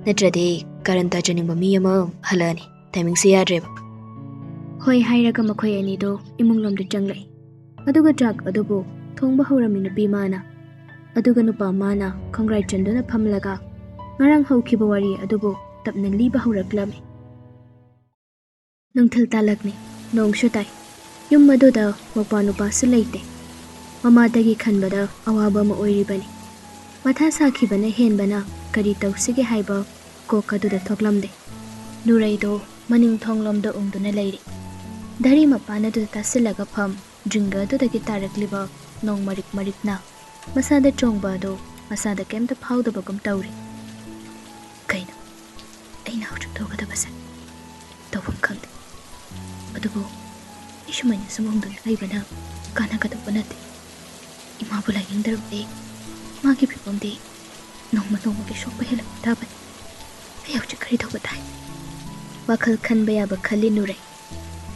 ꯅꯠꯇ꯭ꯔꯗꯤ ꯀꯥꯔꯟ ꯇꯥꯖꯅꯤꯡꯕ ꯃꯤ ꯑꯃ ꯍꯜꯂꯛꯑꯅꯤ꯫ ꯇꯥꯏꯃꯤꯡꯁꯦ ꯌꯥꯗ꯭ꯔꯦꯕ꯫" ꯍꯣꯏ ꯍꯥꯏꯔꯒ ꯃꯈꯣꯏ ꯑꯅꯤꯗꯣ ꯏꯃꯨꯡꯂꯣꯝꯗ ꯆꯪꯂꯛꯏ꯫ ꯑꯗꯨꯒ ꯆꯥꯛ ꯑꯗꯨꯕꯨ ꯊꯣꯡꯕ ꯍꯧꯔꯝꯃꯤ ꯅꯨꯄꯤ ꯃꯥꯅ꯫ ꯑꯗꯨꯒ ꯅꯨꯄꯥ ꯃꯥꯅ ꯈꯣꯡꯒ꯭ꯔꯥꯏ ꯆꯟꯗꯨꯅ ꯐꯝꯂꯒ ꯉꯔꯥꯡ ꯍꯧꯈꯤꯕ ꯋꯥꯔꯤ ꯑꯗꯨꯕꯨ ꯇꯞꯅ ꯂꯤꯕ ꯍꯧꯔꯛꯂꯝꯃꯤ꯫ ꯅꯨꯡꯊꯤꯜ ꯇꯥꯂꯛꯅꯤ꯫ ꯅꯣꯡꯁꯨ ꯇꯥꯏ꯫ ꯌꯨꯝ ꯑꯗꯨꯗ ꯃꯧꯄ꯭ꯋꯥ ꯅꯨꯄꯥꯁꯨ ꯂꯩꯇꯦ꯫ ꯃꯃꯥꯗꯒꯤ ꯈꯟꯕꯗ ꯑꯋꯥꯕ ꯑꯃ ꯑꯣꯏꯔꯤꯕꯅꯤ꯫ ꯃꯊꯥ ꯁꯥꯈꯤꯕꯅ ꯍꯦꯟꯕꯅ ꯀꯔꯤ ꯇꯧꯁꯤꯒꯦ ꯍꯥꯏꯕ ꯀꯣꯛ ꯑꯗꯨꯗ ꯊꯣꯛꯂꯝꯗꯦ꯫ ꯅꯨꯔꯩꯗꯨ ꯃꯅꯤꯡ ꯊꯣꯡꯂꯣꯝꯗ ꯎꯪꯗꯨꯅ ꯂꯩꯔꯤ꯫ ꯙꯔꯤ ꯃꯄꯥꯟ ꯑꯗꯨꯗ ꯇꯥꯁꯤꯜꯂꯒ ꯐꯝ ꯗ꯭ꯔꯤꯡꯒ ꯑꯗꯨꯗꯒꯤ ꯇꯥꯔꯛꯂꯤꯕ ꯅꯣꯡ ꯃꯔꯤꯛ ꯃꯔꯤꯛꯅ ꯃꯁꯥꯗ ꯆꯣꯡꯕ ꯑꯗꯨ ꯃꯁꯥꯗ ꯀꯩꯝꯇ ꯐꯥꯎꯗꯕꯒꯨꯝ ꯇꯧꯔꯤ꯫ ꯀꯩꯅꯣ ꯑꯩꯅ ꯍꯧꯖꯤꯛ ꯇꯧꯒꯗꯕꯁꯦ? ꯇꯧꯐꯝ ꯈꯪꯗꯦ꯫ ꯑꯗꯨꯕꯨ ꯑꯩ ꯁꯨꯃꯥꯏꯅ ꯁꯨꯝ ꯎꯪꯗꯨꯅ ꯂꯩꯕꯅ ꯀꯥꯟꯅꯒꯗꯧꯕ ꯅꯠꯇꯦ꯫ ꯏꯃꯥꯕꯨ ꯂꯥꯏꯅꯤꯡꯗ꯭ꯔꯕꯗꯤ ꯃꯥꯒꯤ ꯐꯤꯕꯝꯗꯤ ꯅꯣꯡꯃ ꯅꯣꯡꯃꯒꯤ ꯁꯣꯛꯄ ꯍꯦꯜꯂꯛꯄ ꯇꯥꯕꯅꯤ꯫ ꯑꯩ ꯍꯧꯖꯤꯛ ꯀꯔꯤ ꯇꯧꯕ ꯇꯥꯏ? ꯋꯥꯈꯜ ꯈꯟꯕ ꯌꯥꯕ ꯈꯜꯂꯤ ꯅꯨꯔꯩ꯫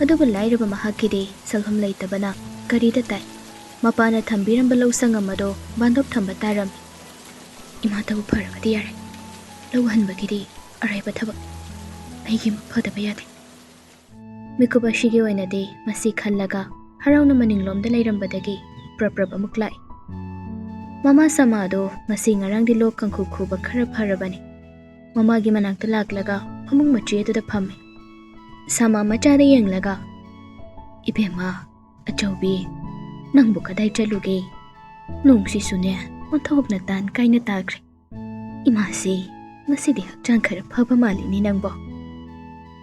ꯑꯗꯨꯕꯨ ꯂꯥꯏꯔꯕ ꯃꯍꯥꯛꯀꯤꯗꯤ ꯁꯦꯜꯐꯝ ꯂꯩꯇꯕꯅ ꯀꯔꯤꯗ ꯇꯥꯏ? ꯃꯄꯥꯅ ꯊꯝꯕꯤꯔꯝꯕ ꯂꯧ ꯁꯪꯉꯝ ꯑꯗꯣ ꯕꯟꯗꯣꯞ ꯊꯝꯕ ꯇꯥꯔꯝꯃꯤ꯫ ꯏꯃꯥꯇꯕꯨ ꯐꯔꯕꯗꯤ ꯌꯥꯔꯦ꯫ ꯂꯧ ꯍꯟꯕꯒꯤꯗꯤ ꯑꯔꯥꯏꯕ ꯊꯕꯛ꯫ ꯑꯩꯒꯤ ꯑꯃ ꯐꯗꯕ ꯌꯥꯗꯦ꯫ ꯃꯤꯀꯨꯞ ꯑꯁꯤꯒꯤ ꯑꯣꯏꯅꯗꯤ ꯃꯁꯤ ꯈꯜꯂꯒ ꯍꯔꯥꯎꯅ ꯃꯅꯤꯡꯂꯣꯝꯗ ꯂꯩꯔꯝꯕꯗꯒꯤ ꯄ꯭ꯔꯞ ꯄ꯭ꯔꯞ ꯑꯃꯨꯛ ꯂꯥꯛꯏ꯫ ꯃꯃꯥ ꯁꯃꯥꯗꯣ ꯉꯁꯤ ꯉꯔꯥꯡꯗꯤ ꯂꯣꯛ ꯀꯥꯡꯈꯨ ꯈꯨꯕ ꯈꯔ ꯐꯔꯕꯅꯤ꯫ ꯃꯃꯥꯒꯤ ꯃꯅꯥꯛꯇ ꯂꯥꯛꯂꯒ ꯐꯃꯨꯡ ꯃꯆꯦ ꯑꯗꯨꯗ ꯐꯝꯃꯤ꯫ ꯁꯃꯥ ꯃꯆꯥꯗ ꯌꯦꯡꯂꯒ, "ꯏꯕꯦꯝꯃ, ꯑꯆꯧꯕꯤ, ꯅꯪꯕꯨ ꯀꯗꯥꯏ ꯆꯠꯂꯨꯒꯦ? ꯅꯣꯡꯁꯤꯁꯨꯅꯦ ꯑꯣꯟꯊꯣꯛꯅ ꯇꯥꯟ ꯀꯥꯏꯅ ꯇꯥꯈ꯭ꯔꯦ꯫ ꯏꯃꯥꯁꯤ ꯉꯁꯤꯗꯤ ꯍꯛꯆꯥꯡ ꯈꯔ ꯐꯕ ꯃꯥꯜꯂꯤꯅꯦ ꯅꯪꯕꯣ?"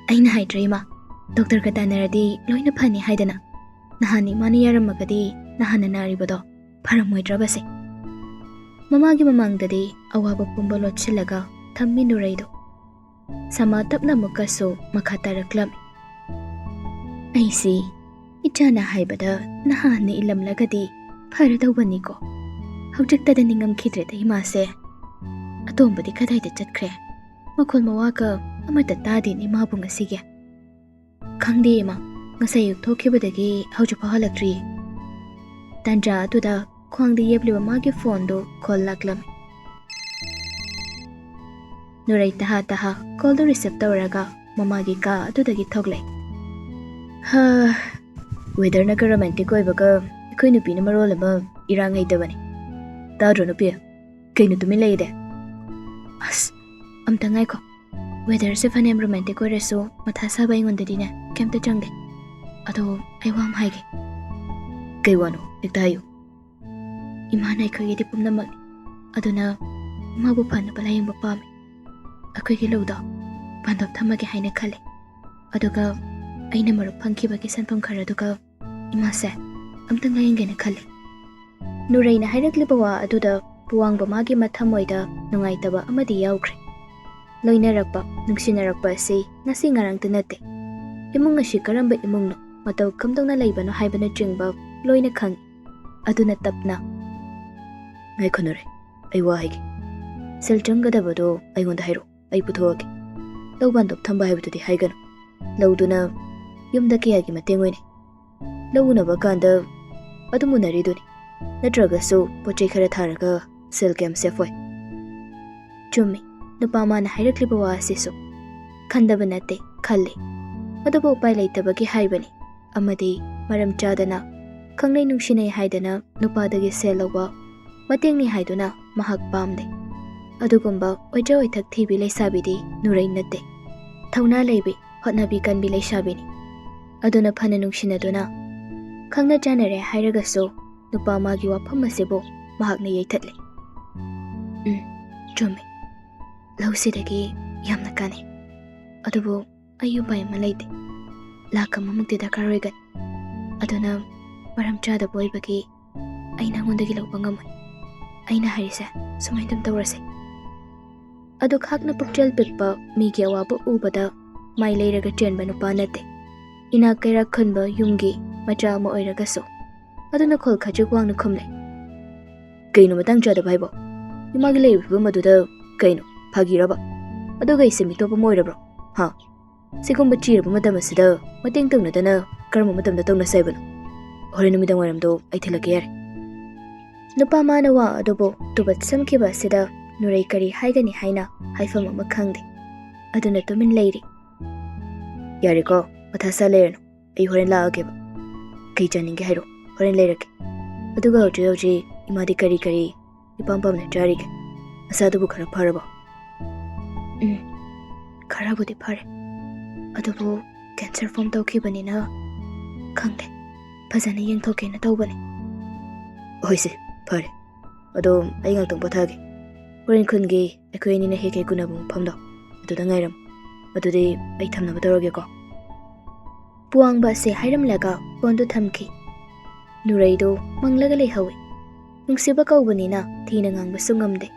"ꯑꯩꯅ ꯍꯥꯏꯗ꯭ꯔꯣ ꯏꯃꯥ, ꯗꯣꯛꯇꯔꯒ ꯇꯥꯟꯅꯔꯗꯤ ꯂꯣꯏꯅ ꯐꯅꯤ ꯍꯥꯏꯗꯅ? ꯅꯍꯥꯟ ꯏꯃꯥꯅ ꯌꯥꯔꯝꯃꯒꯗꯤ ꯅꯍꯥꯟꯅ ꯅꯥꯔꯤꯕꯗꯣ ꯐꯔꯝꯃꯣꯏꯗ꯭ꯔꯕꯁꯦ?" ꯃꯃꯥꯒꯤ ꯃꯃꯥꯡꯗꯗꯤ ꯑꯋꯥꯕ ꯄꯨꯝꯕ ꯂꯣꯠꯁꯤꯜꯂꯒ ꯊꯝꯃꯤ ꯅꯨꯔꯩꯗꯣ꯫ ꯁꯃꯥ ꯇꯞꯅ ꯑꯃꯨꯛꯀꯁꯨ ꯃꯈꯥ ꯇꯥꯔꯛꯂꯝꯃꯤ꯫ "ꯑꯩꯁꯤ ꯏꯆꯥꯅ ꯍꯥꯏꯕꯗ ꯅꯍꯥꯟꯅ ꯏꯜꯂꯝꯂꯒꯗꯤ ꯐꯔꯗꯧꯕꯅꯤꯀꯣ꯫ ꯍꯧꯖꯤꯛꯇꯗ ꯅꯤꯡꯉꯝꯈꯤꯗ꯭ꯔꯦꯗ ꯏꯃꯥꯁꯦ꯫ ꯑꯇꯣꯝꯕꯗꯤ ꯀꯗꯥꯏꯗ ꯆꯠꯈ꯭ꯔꯦ? ꯃꯈꯣꯜ ꯃꯋꯥꯒ ꯑꯃꯠꯇ ꯇꯥꯗꯦꯅꯦ ꯃꯥꯕꯨ ꯉꯁꯤꯒꯤ꯫ ꯈꯪꯗꯦ ꯏꯃꯥ, ꯉꯁꯥꯏ ꯑꯌꯨꯛ ꯊꯣꯛꯈꯤꯕꯗꯒꯤ ꯍꯧꯖꯤꯛꯐꯥꯎ ꯍꯜꯂꯛꯇ꯭ꯔꯤꯌꯦ꯫" ꯇꯥꯟꯖꯥ ꯑꯗꯨꯗ ꯈ꯭ꯋꯥꯡꯗ ꯌꯦꯞꯂꯤꯕ ꯃꯥꯒꯤ ꯐꯣꯟꯗꯨ ꯀꯣꯜ ꯂꯥꯛꯂꯝꯃꯤ꯫ ꯅꯨꯔꯩ ꯇꯍꯥ ꯇꯍꯥ ꯀꯣꯜꯗꯨ ꯔꯤꯁꯤꯞ ꯇꯧꯔꯒ ꯃꯃꯥꯒꯤ ꯀꯥ ꯑꯗꯨꯗꯒꯤ ꯊꯣꯛꯂꯛꯏ꯫ "ꯍꯥ, ꯋꯦꯗꯔꯅꯒ ꯔꯣꯃꯥꯟꯇꯤꯛ ꯑꯣꯏꯕꯒ ꯑꯩꯈꯣꯏ ꯅꯨꯄꯤꯅ ꯃꯔꯣꯜ ꯑꯃ ꯏꯔꯥꯡ ꯍꯩꯇꯕꯅꯤ꯫ ꯇꯥꯗ꯭ꯔꯣ ꯅꯨꯄꯤ? ꯀꯩꯅꯣ ꯇꯨꯃꯤꯟ ꯂꯩꯗꯦ?" "ꯑꯁ, ꯑꯝꯇ ꯉꯥꯏꯈꯣ꯫ ꯋꯦꯗꯔꯁꯦ ꯐꯅꯌꯥꯝ ꯔꯣꯃꯥꯟꯇꯤꯛ ꯑꯣꯏꯔꯁꯨ ꯃꯊꯥ ꯁꯥꯕ ꯑꯩꯉꯣꯟꯗꯗꯤꯅꯦ ꯀꯩꯝꯇ ꯆꯪꯗꯦ꯫ ꯑꯗꯣ ꯑꯩ ꯋꯥ ꯑꯃ ꯍꯥꯏꯒꯦ꯫" "ꯀꯩ ꯋꯥꯅꯣ? ꯍꯦꯛꯇ ꯍꯥꯏꯌꯨ꯫" "ꯏꯃꯥꯅ ꯑꯩꯈꯣꯏꯒꯤꯗꯤ ꯄꯨꯝꯅꯃꯛꯅꯤ꯫ ꯑꯗꯨꯅ ꯏꯃꯥꯕꯨ ꯐꯅꯕ ꯂꯥꯌꯦꯡꯕ ꯄꯥꯝꯃꯤ꯫ ꯑꯩꯈꯣꯏꯒꯤ ꯂꯧꯗꯣ ꯄꯥꯟꯗꯣꯞ ꯊꯝꯃꯒꯦ ꯍꯥꯏꯅ ꯈꯜꯂꯤ꯫ ꯑꯗꯨꯒ ꯑꯩꯅ ꯃꯔꯨꯞ ꯐꯪꯈꯤꯕꯒꯤ ꯁꯦꯟꯐꯝ ꯈꯔꯗꯨꯒ ꯏꯃꯥꯁꯦ ꯑꯝꯇꯪ ꯂꯥꯌꯦꯡꯒꯦꯅ ꯈꯜꯂꯤ꯫ ꯅꯨꯔꯩꯅ ꯍꯥꯏꯔꯛꯂꯤꯕ ꯋꯥ ꯑꯗꯨꯗ ꯄꯨꯋꯥꯡꯕ ꯃꯥꯒꯤ ꯃꯊꯃꯣꯏꯗ ꯅꯨꯡꯉꯥꯏꯇꯕ ꯑꯃꯗꯤ ꯌꯥꯎꯈ꯭ꯔꯦ꯫ ꯂꯣꯏꯅꯔꯛꯄ, ꯅꯨꯡꯁꯤꯅꯔꯛꯄ ꯑꯁꯤ ꯉꯁꯤ ꯉꯔꯥꯡꯇ ꯅꯠꯇꯦ꯫ ꯏꯃꯨꯡ ꯑꯁꯤ ꯀꯔꯝꯕ ꯏꯃꯨꯡꯅꯣ, ꯃꯇꯧ ꯀꯝꯗꯧꯅ ꯂꯩꯕꯅꯣ ꯍꯥꯏꯕꯅꯆꯤꯡꯕ ꯂꯣꯏꯅ ꯈꯪꯏ꯫ ꯑꯗꯨꯅ ꯇꯞꯅ, "ꯉꯥꯏꯈꯣ ꯅꯨꯔꯩ, ꯑꯩ ꯋꯥ ꯍꯥꯏꯒꯦ꯫ ꯁꯦꯜ ꯆꯪꯒꯗꯕꯗꯣ ꯑꯩꯉꯣꯟꯗ ꯍꯥꯏꯔꯛꯑꯣ, ꯑꯩ ꯄꯨꯊꯣꯛꯑꯒꯦ꯫ ꯂꯧ ꯄꯥꯟꯗꯣꯞ ꯊꯝꯕ ꯍꯥꯏꯕꯗꯨꯗꯤ ꯍꯥꯏꯒꯅꯨ꯫ ꯂꯧꯗꯨꯅ ꯌꯨꯝꯗ ꯀꯌꯥꯒꯤ ꯃꯇꯦꯡ ꯑꯣꯏꯅꯤ? ꯂꯧ ꯎꯅꯕ ꯀꯥꯟꯗ ꯑꯗꯨꯝ ꯎꯅꯔꯤꯗꯨꯅꯤ꯫ ꯅꯠꯇ꯭ꯔꯒꯁꯨ ꯄꯣꯠ ꯆꯩ ꯈꯔ ꯊꯥꯔꯒ ꯁꯦꯜ ꯀꯌꯥꯝ ꯁꯦꯐ ꯑꯣꯏ?" ꯆꯨꯝꯃꯤ, ꯅꯨꯄꯥ ꯃꯥꯅ ꯍꯥꯏꯔꯛꯂꯤꯕ ꯋꯥ ꯑꯁꯤꯁꯨ꯫ ꯈꯟꯗꯕ ꯅꯠꯇꯦ, ꯈꯜꯂꯤ꯫ ꯑꯗꯨꯕꯨ ꯎꯄꯥꯏ ꯂꯩꯇꯕꯒꯤ ꯍꯥꯏꯕꯅꯤ꯫ ꯑꯃꯗꯤ ꯃꯔꯝ ꯆꯥꯗꯅ ꯈꯪꯅꯩ ꯅꯨꯡꯁꯤꯅꯩ ꯍꯥꯏꯗꯅ ꯅꯨꯄꯥꯗꯒꯤ ꯁꯦꯜ ꯂꯧꯕ, ꯃꯇꯦꯡꯅꯤ ꯍꯥꯏꯗꯨꯅ ꯃꯍꯥꯛ ꯄꯥꯝꯗꯦ꯫ ꯑꯗꯨꯒꯨꯝꯕ ꯑꯣꯏꯖ ꯑꯣꯏꯊꯛ ꯊꯤꯕꯤ ꯂꯩꯁꯥꯕꯤꯗꯤ ꯅꯨꯔꯩ ꯅꯠꯇꯦ꯫ ꯊꯧꯅꯥ ꯂꯩꯕꯤ, ꯍꯣꯠꯅꯕꯤ ꯀꯟꯕꯤ ꯂꯩꯁꯥꯕꯤꯅꯤ꯫ ꯑꯗꯨꯅ ꯐꯅ ꯅꯨꯡꯁꯤꯅꯗꯨꯅ ꯈꯪꯅ ꯆꯥꯟꯅꯔꯦ ꯍꯥꯏꯔꯒꯁꯨ ꯅꯨꯄꯥ ꯃꯥꯒꯤ ꯋꯥꯐꯝ ꯑꯁꯤꯕꯨ ꯃꯍꯥꯛꯅ ꯌꯩꯊꯠꯂꯤ꯫ "ꯎꯝ, ꯆꯨꯝꯃꯤ꯫ ꯂꯧꯁꯤꯗꯒꯤ ꯌꯥꯝꯅ ꯀꯥꯟꯅꯩ꯫ ꯑꯗꯨꯕꯨ ꯑꯩ ꯎꯄꯥꯏ ꯑꯃ ꯂꯩꯇꯦ꯫ ꯂꯥꯛ ꯑꯃꯃꯨꯛꯇꯤ ꯗꯔꯀꯥꯔ ꯑꯣꯏꯒꯅꯤ꯫ ꯑꯗꯨꯅ ꯃꯔꯝ ꯆꯥꯗꯕ ꯑꯣꯏꯕꯒꯤ ꯑꯩ ꯅꯉꯣꯟꯗꯒꯤ ꯂꯧꯕ ꯉꯝꯃꯣꯏ꯫ ꯑꯩꯅ ꯍꯥꯏꯔꯤꯁꯦ ꯁꯨꯃꯥꯏꯅ ꯑꯗꯨꯝ ꯇꯧꯔꯁꯦ꯫" ꯑꯗꯨ ꯈꯥꯛꯅ ꯄꯨꯛꯆꯦꯜ ꯄꯤꯛꯄ ꯃꯤꯒꯤ ꯑꯋꯥꯕ ꯎꯕꯗ ꯃꯥꯏ ꯂꯩꯔꯒ ꯆꯦꯟꯕ ꯅꯨꯄꯥ ꯅꯠꯇꯦ꯫ ꯏꯅꯥꯛ ꯀꯩꯔꯥꯛ ꯈꯨꯟꯕ ꯌꯨꯝꯒꯤ ꯃꯆꯥ ꯑꯃ ꯑꯣꯏꯔꯒꯁꯨ꯫ ꯑꯗꯨꯅ ꯈꯣꯜ ꯈꯖꯤꯛ ꯋꯥꯡꯅ ꯈꯨꯝꯂꯦ꯫ "ꯀꯩꯅꯣ ꯃꯇꯥꯡ ꯆꯥꯗꯕ ꯍꯥꯏꯕꯣ? ꯏꯃꯥꯒꯤ ꯂꯩꯔꯤꯕ ꯐꯤꯕꯝ ꯑꯗꯨꯗ ꯀꯩꯅꯣ, ꯐꯥꯒꯤꯔꯕ? ꯑꯗꯨꯒ ꯑꯩꯁꯦ ꯃꯤꯇꯣꯞ ꯑꯃ ꯑꯣꯏꯔꯕ꯭ꯔꯣ? ꯍꯥ? ꯁꯤꯒꯨꯝꯕ ꯆꯤꯔꯕ ꯃꯇꯝ ꯑꯁꯤꯗ ꯃꯇꯦꯡ ꯇꯧꯅꯗꯅ ꯀꯔꯝꯕ ꯃꯇꯝꯗ ꯇꯧꯅꯁꯦ ꯍꯥꯏꯕꯅꯣ? ꯍꯣꯔꯦꯟ ꯅꯨꯃꯤꯗꯥꯡ ꯋꯥꯏꯔꯝꯗꯣ ꯑꯩ ꯊꯤꯜꯂꯛꯀꯦ ꯌꯥꯔꯦ꯫" ꯅꯨꯄꯥ ꯃꯥꯅ ꯋꯥ ꯑꯗꯨꯕꯨ ꯇꯨꯕꯠ ꯁꯝꯈꯤꯕ ꯑꯁꯤꯗ ꯅꯨꯔꯩ ꯀꯔꯤ ꯍꯥꯏꯒꯅꯤ ꯍꯥꯏꯅ ꯍꯥꯏꯐꯝ ꯑꯃ ꯈꯪꯗꯦ꯫ ꯑꯗꯨꯅ ꯇꯨꯃꯤꯟ ꯂꯩꯔꯤ꯫ "ꯌꯥꯔꯦꯀꯣ, ꯃꯊꯥ ꯁꯥ ꯂꯩꯔꯅꯨ꯫ ꯑꯩ ꯍꯣꯔꯦꯟ ꯂꯥꯛꯑꯒꯦꯕ꯫ ꯀꯩ ꯆꯥꯅꯤꯡꯒꯦ ꯍꯥꯏꯔꯣ, ꯍꯣꯔꯦꯟ ꯂꯩꯔꯛꯀꯦ꯫ ꯑꯗꯨꯒ ꯍꯧꯖꯤꯛ ꯍꯧꯖꯤꯛ ꯏꯃꯥꯗꯤ ꯀꯔꯤ ꯀꯔꯤ ꯏꯄꯥꯝ ꯄꯥꯝꯅ ꯆꯥꯔꯤꯒꯦ? ꯃꯁꯥꯗꯨꯕꯨ ꯈꯔ ꯐꯔꯕꯣ?" "ꯎꯝ, ꯈꯔꯕꯨꯗꯤ ꯐꯔꯦ꯫ ꯑꯗꯨꯕꯨ ꯀꯦꯟꯁꯔ ꯐꯣꯝ ꯇꯧꯈꯤꯕꯅꯤꯅ ꯈꯪꯗꯦ꯫ ꯐꯖꯅ ꯌꯦꯡꯊꯣꯛꯀꯦꯅ ꯇꯧꯕꯅꯦ꯫" "ꯍꯣꯏꯁꯦ, ꯐꯔꯦ꯫ ꯑꯗꯣ ꯑꯩ ꯉꯥꯛꯇꯪ ꯄꯣꯊꯥꯒꯦ꯫ ꯍꯣꯔꯦꯟ ꯈꯨꯟꯒꯤ ꯑꯩꯈꯣꯏ ꯑꯅꯤꯅ ꯍꯦꯛ ꯍꯦꯛ ꯎꯅꯕ ꯃꯐꯝꯗꯣ ꯑꯗꯨꯗ ꯉꯥꯏꯔꯝꯃꯨ꯫" ꯑꯗꯨꯗꯤ ꯑꯩ ꯊꯝꯅꯕ ꯇꯧꯔꯒꯦꯀꯣ꯫ ꯄꯨꯋꯥꯡꯕ ꯑꯁꯤ ꯍꯥꯏꯔꯝꯂꯒ ꯐꯣꯟꯗꯨ ꯊꯝꯈꯤ꯫ ꯅꯨꯔꯩꯗꯨ ꯃꯪꯂꯒ ꯂꯩꯍꯧꯏ꯫ ꯅꯨꯡꯁꯤꯕ ꯀꯧꯕꯅꯤꯅ ꯊꯤꯅ ꯉꯥꯡꯕꯁꯨ ꯉꯝꯗꯦ꯫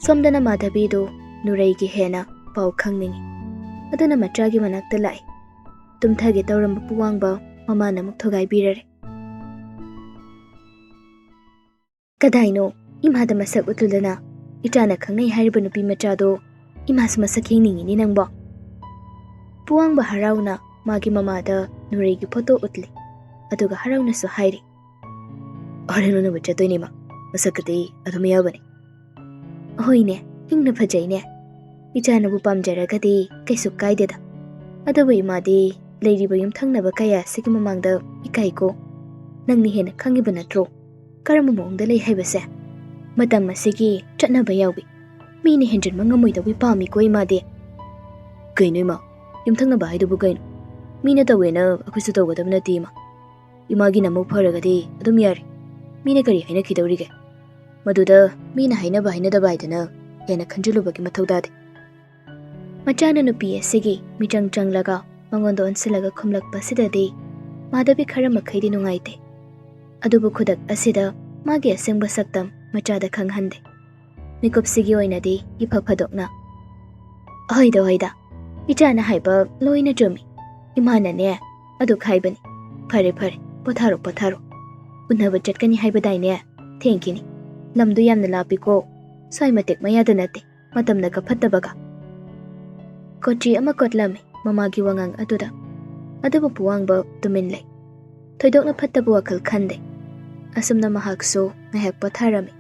ꯁꯣꯝꯗꯅ ꯃꯥꯙꯕꯤꯗꯨ ꯅꯨꯔꯩꯒꯤ ꯍꯦꯟꯅ ꯄꯥꯎ ꯈꯪꯅꯤꯡꯏ꯫ ꯑꯗꯨꯅ ꯃꯆꯥꯒꯤ ꯃꯅꯥꯛꯇ ꯂꯥꯛꯏ꯫ ꯇꯨꯝꯊꯒꯦ ꯇꯧꯔꯝꯕ ꯄꯨꯋꯥꯡꯕ ꯃꯃꯥꯅ ꯑꯃꯨꯛ ꯊꯨꯒꯥꯏꯕꯤꯔꯔꯦ꯫ "ꯀꯗꯥꯏꯅꯣ? ꯏꯃꯥꯗ ꯃꯁꯛ ꯎꯠꯂꯨꯗꯅ꯫ ꯏꯆꯥꯅ ꯈꯪꯅꯩ ꯍꯥꯏꯔꯤꯕ ꯅꯨꯄꯤ ꯃꯆꯥꯗꯣ ꯏꯃꯥꯁꯨ ꯃꯁꯛ ꯌꯦꯡꯅꯤꯡꯉꯤꯅꯦ ꯅꯪꯕꯣ꯫" ꯄꯨꯋꯥꯡꯕ ꯍꯔꯥꯎꯅ ꯃꯥꯒꯤ ꯃꯃꯥꯗ ꯅꯨꯔꯩꯒꯤ ꯐꯣꯇꯣ ꯎꯠꯂꯤ꯫ ꯑꯗꯨꯒ ꯍꯔꯥꯎꯅꯁꯨ ꯍꯥꯏꯔꯤ, "ꯍꯣꯔꯦꯟ ꯎꯅꯕ ꯆꯠꯇꯣꯏꯅꯦ ꯏꯃꯥ꯫ ꯃꯁꯛꯀꯗꯤ ꯑꯗꯨꯝ ꯌꯥꯕꯅꯤ꯫" "ꯑꯍꯣꯏꯅꯦ, ꯏꯪꯅ ꯐꯖꯩꯅꯦ꯫ ꯏꯆꯥꯅꯕꯨ ꯄꯥꯝꯖꯔꯒꯗꯤ ꯀꯩꯁꯨ ꯀꯥꯏꯗꯦꯗ꯫ ꯑꯗꯨꯕꯨ ꯏꯃꯥꯗꯤ ꯂꯩꯔꯤꯕ ꯌꯨꯝꯊꯪꯅꯕ ꯀꯌꯥ ꯑꯁꯤꯒꯤ ꯃꯃꯥꯡꯗ ꯏꯀꯥꯏꯀꯣ꯫ ꯅꯪꯅ ꯍꯦꯟꯅ ꯈꯪꯉꯤꯕ ꯅꯠꯇ꯭ꯔꯣ ꯀꯔꯝꯕ ꯃꯑꯣꯡꯗ ꯂꯩ ꯍꯥꯏꯕꯁꯦ? ꯃꯇꯝ ꯑꯁꯤꯒꯤ ꯆꯠꯅꯕ ꯌꯥꯎꯏ꯫ ꯃꯤꯅ ꯍꯦꯟꯖꯤꯟꯕ ꯉꯝꯃꯣꯏꯗꯧꯕꯤ ꯄꯥꯝꯃꯤꯀꯣ ꯏꯃꯥꯗꯤ꯫" "ꯀꯩꯅꯣ ꯏꯃꯥ? ꯌꯨꯝꯊꯪꯅꯕ ꯍꯥꯏꯗꯨꯕꯨ ꯀꯩꯅꯣ? ꯃꯤꯅ ꯇꯧꯋꯦꯅ ꯑꯩꯈꯣꯏꯁꯨ ꯇꯧꯒꯗꯕ ꯅꯠꯇꯦ ꯏꯃꯥ꯫ ꯏꯃꯥꯒꯤ ꯅꯃꯧ ꯐꯔꯒꯗꯤ ꯑꯗꯨꯝ ꯌꯥꯔꯦ꯫ ꯃꯤꯅ ꯀꯔꯤ ꯍꯥꯏꯅꯈꯤꯗꯧꯔꯤꯒꯦ? ꯃꯗꯨꯗ ꯃꯤꯅ ꯍꯥꯏꯅꯕ ꯍꯥꯏꯅꯗꯕ ꯍꯥꯏꯗꯅ ꯍꯦꯟꯅ ꯈꯟꯖꯤꯜꯂꯨꯕꯒꯤ ꯃꯊꯧ ꯇꯥꯗꯦ꯫" ꯃꯆꯥꯅ ꯅꯨꯄꯤ ꯑꯁꯤꯒꯤ ꯃꯤꯆꯪ ꯆꯪꯂꯒ ꯃꯉꯣꯟꯗ ꯑꯣꯟꯁꯤꯜꯂꯒ ꯈꯨꯝꯂꯛꯄꯁꯤꯗꯗꯤ ꯃꯥꯙꯕꯤ ꯈꯔ ꯃꯈꯩꯗꯤ ꯅꯨꯡꯉꯥꯏꯇꯦ꯫ ꯑꯗꯨꯕꯨ ꯈꯨꯗꯛ ꯑꯁꯤꯗ ꯃꯥꯒꯤ ꯑꯁꯦꯡꯕ ꯁꯛꯇꯝ ꯃꯆꯥꯗ ꯈꯪꯍꯟꯗꯦ꯫ ꯃꯤꯀꯨꯞꯁꯤꯒꯤ ꯑꯣꯏꯅꯗꯤ ꯏꯐ ꯐꯗꯣꯛꯅ, "ꯍꯣꯏꯗ, ꯍꯣꯏꯗ, ꯏꯆꯥꯅ ꯍꯥꯏꯕ ꯂꯣꯏꯅ ꯆꯨꯝꯃꯤ꯫ ꯏꯃꯥꯅꯅꯦ ꯑꯗꯨ ꯍꯥꯏꯕꯅꯤ꯫ ꯐꯔꯦ, ꯐꯔꯦ, ꯄꯣꯊꯥꯔꯣ, ꯄꯣꯊꯥꯔꯣ꯫ ꯎꯅꯕ ꯆꯠꯀꯅꯤ ꯍꯥꯏꯕꯗꯥꯏꯅꯦ? ꯊꯦꯡꯈꯤꯅꯤ꯫ ꯂꯝꯗꯨ ꯌꯥꯝꯅ ꯂꯥꯞꯄꯤꯀꯣ꯫ ꯁ꯭ꯋꯥꯏ ꯃꯇꯦꯛ ꯃꯌꯥꯗ ꯅꯠꯇꯦ꯫ ꯃꯇꯝꯅꯒ ꯐꯠꯇꯕꯒ꯫" ꯀꯣꯆꯤ ꯑꯃ ꯀꯣꯠꯂꯝꯃꯤ ꯃꯃꯥꯒꯤ ꯋꯥꯉꯥꯡ ꯑꯗꯨꯗ꯫ ꯑꯗꯨꯕꯨ ꯄꯨꯋꯥꯡꯕ ꯇꯨꯃꯤꯟ ꯂꯩ꯫ ꯊꯣꯏꯗꯣꯛꯅ ꯐꯠꯇꯕ ꯋꯥꯈꯜ ꯈꯟꯗꯦ꯫ ꯑꯁꯨꯝꯅ ꯃꯍꯥꯛꯁꯨ ꯉꯥꯏꯍꯥꯛ ꯄꯣꯊꯥꯔꯝꯃꯤ꯫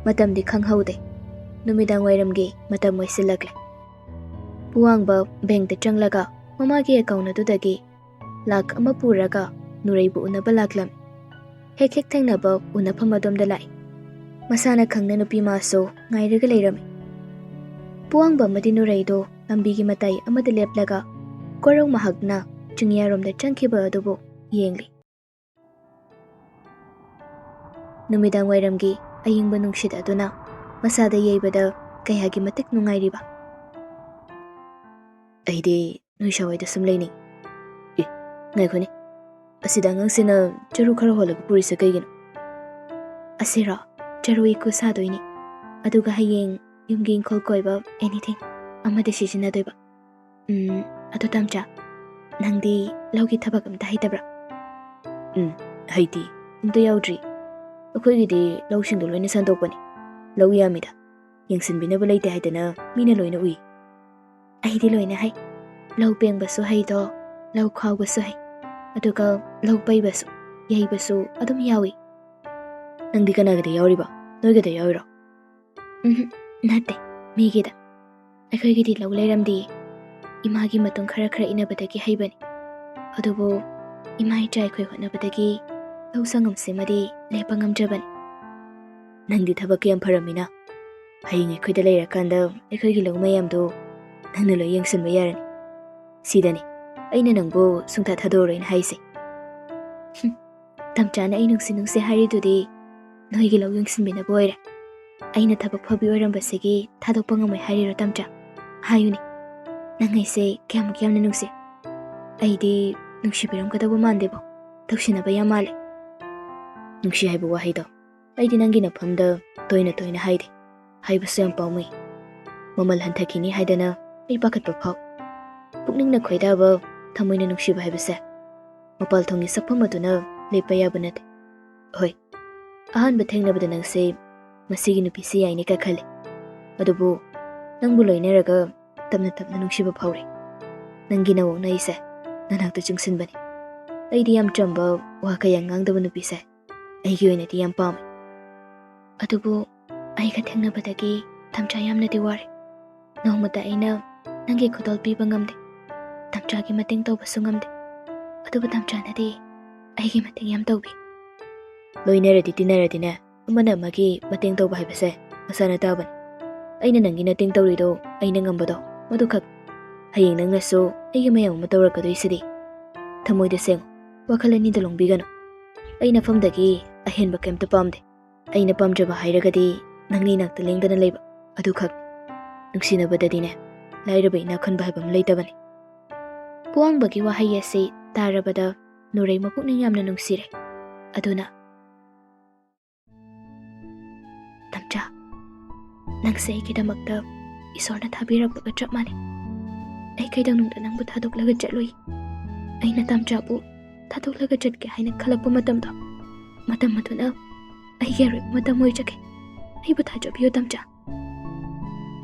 ꯃꯇꯝꯗꯤ ꯈꯪꯍꯧꯗꯦ꯫ ꯅꯨꯃꯤꯗꯥꯡ ꯋꯥꯏꯔꯝꯒꯤ ꯃꯇꯝ ꯑꯣꯏꯁꯤꯜꯂꯛꯂꯦ꯫ ꯄꯨꯋꯥꯡꯕ ꯕꯦꯡꯛꯇ ꯆꯪꯂꯒ ꯃꯃꯥꯒꯤ ꯑꯦꯀꯥꯎꯟ ꯑꯗꯨꯗꯒꯤ ꯂꯥꯛ ꯑꯃ ꯄꯨꯔꯒ ꯅꯨꯔꯩꯕꯨ ꯎꯅꯕ ꯂꯥꯛꯂꯝꯃꯤ꯫ ꯍꯦꯛ ꯍꯦꯛ ꯊꯦꯡꯅꯕ ꯎꯅꯐꯝ ꯑꯗꯣꯝꯗ ꯂꯥꯛꯏ꯫ ꯃꯁꯥꯅ ꯈꯪꯅ ꯅꯨꯄꯤ ꯃꯥꯁꯨ ꯉꯥꯏꯔꯒ ꯂꯩꯔꯝꯃꯤ꯫ ꯄꯨꯋꯥꯡꯕ ꯑꯃꯗꯤ ꯅꯨꯔꯩꯗꯣ ꯂꯝꯕꯤꯒꯤ ꯃꯇꯥꯏ ꯑꯃꯗ ꯂꯦꯞꯂꯒ ꯀꯣꯔꯧ ꯃꯍꯥꯛꯅ ꯆꯤꯡꯌꯥꯔꯣꯝꯗ ꯆꯪꯈꯤꯕ ꯑꯗꯨꯕꯨ ꯌꯦꯡꯂꯤ꯫ ꯅꯨꯃꯤꯗꯥꯡ ꯋꯥꯏꯔꯝꯒꯤ ꯑꯌꯤꯡꯕ ꯅꯨꯡꯁꯤꯠ ꯑꯗꯨꯅ ꯃꯁꯥꯗ ꯌꯩꯕꯗ ꯀꯌꯥꯒꯤ ꯃꯇꯤꯛ ꯅꯨꯡꯉꯥꯏꯔꯤꯕ꯫ ꯑꯩꯗꯤ ꯅꯣꯏ ꯁꯋꯥꯏꯗ ꯁꯨꯝ ꯂꯩꯅꯤꯡ꯫ ꯑꯦ, ꯉꯥꯏꯈꯣꯅꯦ, ꯑꯁꯤꯗ ꯑꯉꯥꯡꯁꯤꯅ ꯆꯔꯨ ꯈꯔ ꯍꯣꯜꯂꯒ ꯄꯨꯔꯤꯁꯦ ꯀꯩꯒꯤꯅꯣ? ꯑꯁꯤꯔꯣ? ꯆꯔꯨ ꯏꯀꯨ ꯁꯥꯗꯣꯏꯅꯤ, ꯑꯗꯨꯒ ꯍꯌꯦꯡ ꯌꯨꯝꯒꯤ ꯏꯪꯈꯣꯜ ꯀꯣꯏꯕ, anything ꯑꯃꯗ ꯁꯤꯖꯤꯟꯅꯗꯣꯏꯕ꯫ ꯎꯝ, ꯑꯗꯣ ꯇꯝꯆꯥ, ꯅꯪꯗꯤ ꯂꯧꯒꯤ ꯊꯕꯛ ꯑꯝꯇ ꯍꯩꯇꯕ꯭ꯔꯥ? ꯎꯝ, ꯍꯩꯇꯦ, ꯑꯝꯇ ꯌꯥꯎꯗ꯭ꯔꯤ꯫ ꯑꯩꯈꯣꯏꯒꯤꯗꯤ ꯂꯧꯁꯤꯡꯗꯣ ꯂꯣꯏꯅ ꯁꯟꯗꯣꯛꯄꯅꯤ꯫ ꯂꯧ ꯌꯥꯝꯃꯤꯗ, ꯌꯦꯡꯁꯤꯟꯕꯤꯅꯕ ꯂꯩꯇꯦ ꯍꯥꯏꯗꯅ ꯃꯤꯅ ꯂꯣꯏꯅ ꯎꯏ꯫ ꯑꯩꯗꯤ ꯂꯣꯏꯅ ꯍꯩ꯫ ꯂꯧ ꯄꯦꯡꯕꯁꯨ ꯍꯩꯗꯣ, ꯂꯧ ꯈꯥꯎꯕꯁꯨ ꯍꯩ, ꯑꯗꯨꯒ ꯂꯧ ꯄꯩꯕꯁꯨ, ꯌꯩꯕꯁꯨ ꯑꯗꯨꯝ ꯌꯥꯎꯏ꯫ ꯅꯪꯗꯤ ꯀꯅꯥꯒꯤꯗ ꯌꯥꯎꯔꯤꯕ? ꯅꯣꯏꯒꯤꯗ ꯌꯥꯎꯔꯤꯔꯣ? ꯎꯝꯍꯨꯝ, ꯅꯠꯇꯦ, ꯃꯤꯒꯤꯗ꯫ ꯑꯩꯈꯣꯏꯒꯤꯗꯤ ꯂꯧ ꯂꯩꯔꯝꯗꯤꯌꯦ꯫ ꯏꯃꯥꯒꯤ ꯃꯇꯨꯡ ꯈꯔ ꯈꯔ ꯏꯟꯅꯕꯗꯒꯤ ꯍꯩꯕꯅꯤ꯫ ꯑꯗꯨꯕꯨ ꯏꯃꯥ ꯏꯆꯥ ꯑꯩꯈꯣꯏ ꯍꯣꯠꯅꯕꯗꯒꯤ ꯂꯧ ꯁꯪꯒꯝꯁꯤꯃꯗꯤ ꯂꯦꯞꯄ ꯉꯝꯗ꯭ꯔꯕꯅꯤ꯫ ꯅꯪꯗꯤ ꯊꯕꯛ ꯌꯥꯝ ꯐꯔꯝꯃꯤꯅ꯫ ꯍꯌꯦꯡ ꯑꯩꯈꯣꯏꯗ ꯂꯩꯔꯀꯥꯟꯗ ꯑꯩꯈꯣꯏꯒꯤ ꯂꯧ ꯃꯌꯥꯝꯗꯣ ꯅꯪꯅ ꯂꯣꯏ ꯌꯦꯡꯁꯤꯟꯕ ꯌꯥꯔꯅꯤ꯫ ꯁꯤꯗꯅꯤ ꯑꯩꯅ ꯅꯪꯕꯨ ꯁꯨꯡꯊꯥ ꯊꯥꯗꯣꯛꯑꯔꯣꯏꯅ ꯍꯥꯏꯁꯦ꯫ ꯍꯨꯝ, ꯇꯝꯆꯥꯅ ꯑꯩ ꯅꯨꯡꯁꯤ ꯅꯨꯡꯁꯤ ꯍꯥꯏꯔꯤꯗꯨꯗꯤ ꯅꯣꯏꯒꯤ ꯂꯧ ꯌꯦꯡꯁꯤꯟꯕꯤꯅꯕ ꯑꯣꯏꯔꯦ꯫ ꯑꯩꯅ ꯊꯕꯛ ꯐꯕꯤ ꯑꯣꯏꯔꯝꯕꯁꯤꯒꯤ ꯊꯥꯗꯣꯛꯄ ꯉꯝꯃꯣꯏ ꯍꯥꯏꯔꯤꯔꯣ ꯇꯝꯆꯥ? ꯍꯥꯏꯌꯨꯅꯦ, ꯅꯪ ꯑꯩꯁꯦ ꯀꯌꯥꯃꯨꯛ ꯌꯥꯝꯅ ꯅꯨꯡꯁꯤ? ꯑꯩꯗꯤ ꯅꯨꯡꯁꯤꯕꯤꯔꯝꯒꯗꯧꯕ ꯃꯥꯟꯗꯦꯕꯣ, ꯇꯧꯁꯤꯟꯅꯕ ꯌꯥꯝ ꯃꯥꯜꯂꯦ꯫ ꯅꯨꯡꯁꯤ ꯍꯥꯏꯕ ꯋꯥꯍꯩꯗꯣ ꯑꯩꯗꯤ ꯅꯪꯒꯤ ꯅꯐꯝꯗ ꯇꯣꯏꯅ ꯇꯣꯏꯅ ꯍꯥꯏꯗꯦ꯫ ꯍꯥꯏꯕꯁꯨ ꯌꯥꯝ ꯄꯥꯝꯃꯨꯏ꯫ ꯃꯃꯜ ꯍꯟꯊꯈꯤꯅꯤ ꯍꯥꯏꯗꯅ ꯑꯩ ꯄꯥꯈꯠꯄ ꯐꯥꯎ꯫ ꯄꯨꯛꯅꯤꯡꯅ ꯈꯣꯏꯗꯥꯕ, ꯊꯃꯣꯏꯅ ꯅꯨꯡꯁꯤꯕ ꯍꯥꯏꯕꯁꯦ ꯃꯄꯥꯜ ꯊꯣꯡꯒꯤ ꯁꯛꯐꯝ ꯑꯗꯨꯅ ꯂꯦꯞꯄ ꯌꯥꯕ ꯅꯠꯇꯦ꯫ ꯍꯣꯏ, ꯑꯍꯥꯟꯕ ꯊꯦꯡꯅꯕꯗ ꯅꯪꯁꯦ ꯃꯁꯤꯒꯤ ꯅꯨꯄꯤꯁꯤ ꯌꯥꯏꯅꯦ ꯀꯥꯏ ꯈꯜꯂꯤ꯫ ꯑꯗꯨꯕꯨ ꯅꯪꯕꯨ ꯂꯣꯏꯅꯔꯒ ꯇꯞꯅ ꯇꯞꯅ ꯅꯨꯡꯁꯤꯕ ꯐꯥꯎꯔꯦ꯫ ꯅꯪꯒꯤ ꯅꯋꯣꯛꯅ ꯑꯩꯁꯦ ꯅꯅꯥꯛꯇ ꯆꯤꯡꯁꯤꯟꯕꯅꯤ꯫ ꯑꯩꯗꯤ ꯌꯥꯝ ꯆꯝꯕ, ꯋꯥ ꯀꯌꯥ ꯉꯥꯡꯗꯕ ꯅꯨꯄꯤꯁꯦ ꯑꯩꯒꯤ ꯑꯣꯏꯅꯗꯤ ꯌꯥꯝ ꯄꯥꯝꯃꯤ꯫ ꯑꯗꯨꯕꯨ ꯑꯩꯒ ꯊꯦꯡꯅꯕꯗꯒꯤ ꯇꯝꯆꯥ ꯌꯥꯝꯅꯗꯤ ꯋꯥꯔꯦ꯫ ꯅꯣꯡꯃꯇ ꯑꯩꯅ ꯅꯪꯒꯤ ꯈꯨꯗꯣꯜ ꯄꯤꯕ ꯉꯝꯗꯦ, ꯇꯝꯆꯥꯒꯤ ꯃꯇꯦꯡ ꯇꯧꯕꯁꯨ ꯉꯝꯗꯦ꯫ ꯑꯗꯨꯕꯨ ꯇꯝꯆꯥꯅꯗꯤ ꯑꯩꯒꯤ ꯃꯇꯦꯡ ꯌꯥꯝ ꯇꯧꯕꯤ꯫ ꯂꯣꯏꯅꯔꯗꯤ ꯇꯤꯟꯅꯔꯗꯤꯅꯦ, ꯑꯃꯅ ꯑꯃꯒꯤ ꯃꯇꯦꯡ ꯇꯧꯕ ꯍꯥꯏꯕꯁꯦ ꯃꯁꯥꯅ ꯇꯥꯕꯅꯤ꯫ ꯑꯩꯅ ꯅꯪꯒꯤ ꯃꯇꯦꯡ ꯇꯧꯔꯤꯗꯣ ꯑꯩꯅ ꯉꯝꯕꯗꯣ ꯃꯗꯨꯈꯛ꯫ ꯍꯌꯦꯡ ꯅꯪꯅꯁꯨ ꯑꯩꯒꯤ ꯃꯌꯥꯝ ꯑꯃ ꯇꯧꯔꯛꯀꯗꯣꯏꯁꯤꯗꯤ꯫ ꯊꯃꯣꯏꯗ ꯁꯦꯡꯉꯨ, ꯋꯥꯈꯜ ꯑꯅꯤꯗ ꯂꯣꯡꯕꯤꯒꯅꯨ꯫ ꯑꯩ ꯅꯐꯝꯗꯒꯤ ꯑꯍꯦꯟꯕ ꯀꯩꯝꯇ ꯄꯥꯝꯗꯦ꯫ ꯑꯩꯅ ꯄꯥꯝꯖꯕ ꯍꯥꯏꯔꯒꯗꯤ ꯅꯪꯅ ꯏꯅꯥꯛꯇ ꯂꯦꯡꯗꯅ ꯂꯩꯕ ꯑꯗꯨꯈꯛ꯫ ꯅꯨꯡꯁꯤꯅꯕꯗꯗꯤꯅꯦ, ꯂꯥꯏꯔꯕ ꯏꯅꯥꯛ ꯈꯨꯟꯕ ꯍꯥꯏꯕ ꯑꯃ ꯂꯩꯇꯕꯅꯤ꯫ ꯄꯨꯋꯥꯡꯕꯒꯤ ꯋꯥꯍꯩ ꯑꯁꯤ ꯇꯥꯔꯕꯗ ꯅꯨꯔꯩ ꯃꯄꯨꯛꯅꯤꯡ ꯌꯥꯝꯅ ꯅꯨꯡꯁꯤꯔꯦ꯫ ꯑꯗꯨꯅ, "ꯇꯝꯆꯥ, ꯅꯪꯁꯦ ꯑꯩꯒꯤꯗꯃꯛꯇ ꯏꯁꯣꯔꯅ ꯊꯥꯕꯤꯔꯛꯄꯒ ꯆꯞ ꯃꯥꯟꯅꯩ꯫ ꯑꯩ ꯀꯩꯗꯧꯅꯨꯡꯗ ꯅꯪꯕꯨ ꯊꯥꯗꯣꯛꯂꯒ ꯆꯠꯂꯨꯏ꯫ ꯑꯩꯅ ꯇꯝꯆꯥꯕꯨ ꯊꯥꯗꯣꯛꯂꯒ ꯆꯠꯀꯦ ꯍꯥꯏꯅ ꯈꯜꯂꯛꯄ ꯃꯇꯝꯗꯣ, ꯃꯇꯝ ꯑꯗꯨꯅ ꯑꯩꯒꯤ ꯑꯔꯣꯏꯕ ꯃꯇꯝ ꯑꯣꯏꯖꯒꯦ꯫ ꯑꯩꯕꯨ ꯊꯥꯖꯕꯤꯌꯨ, ꯇꯝꯆꯥ꯫"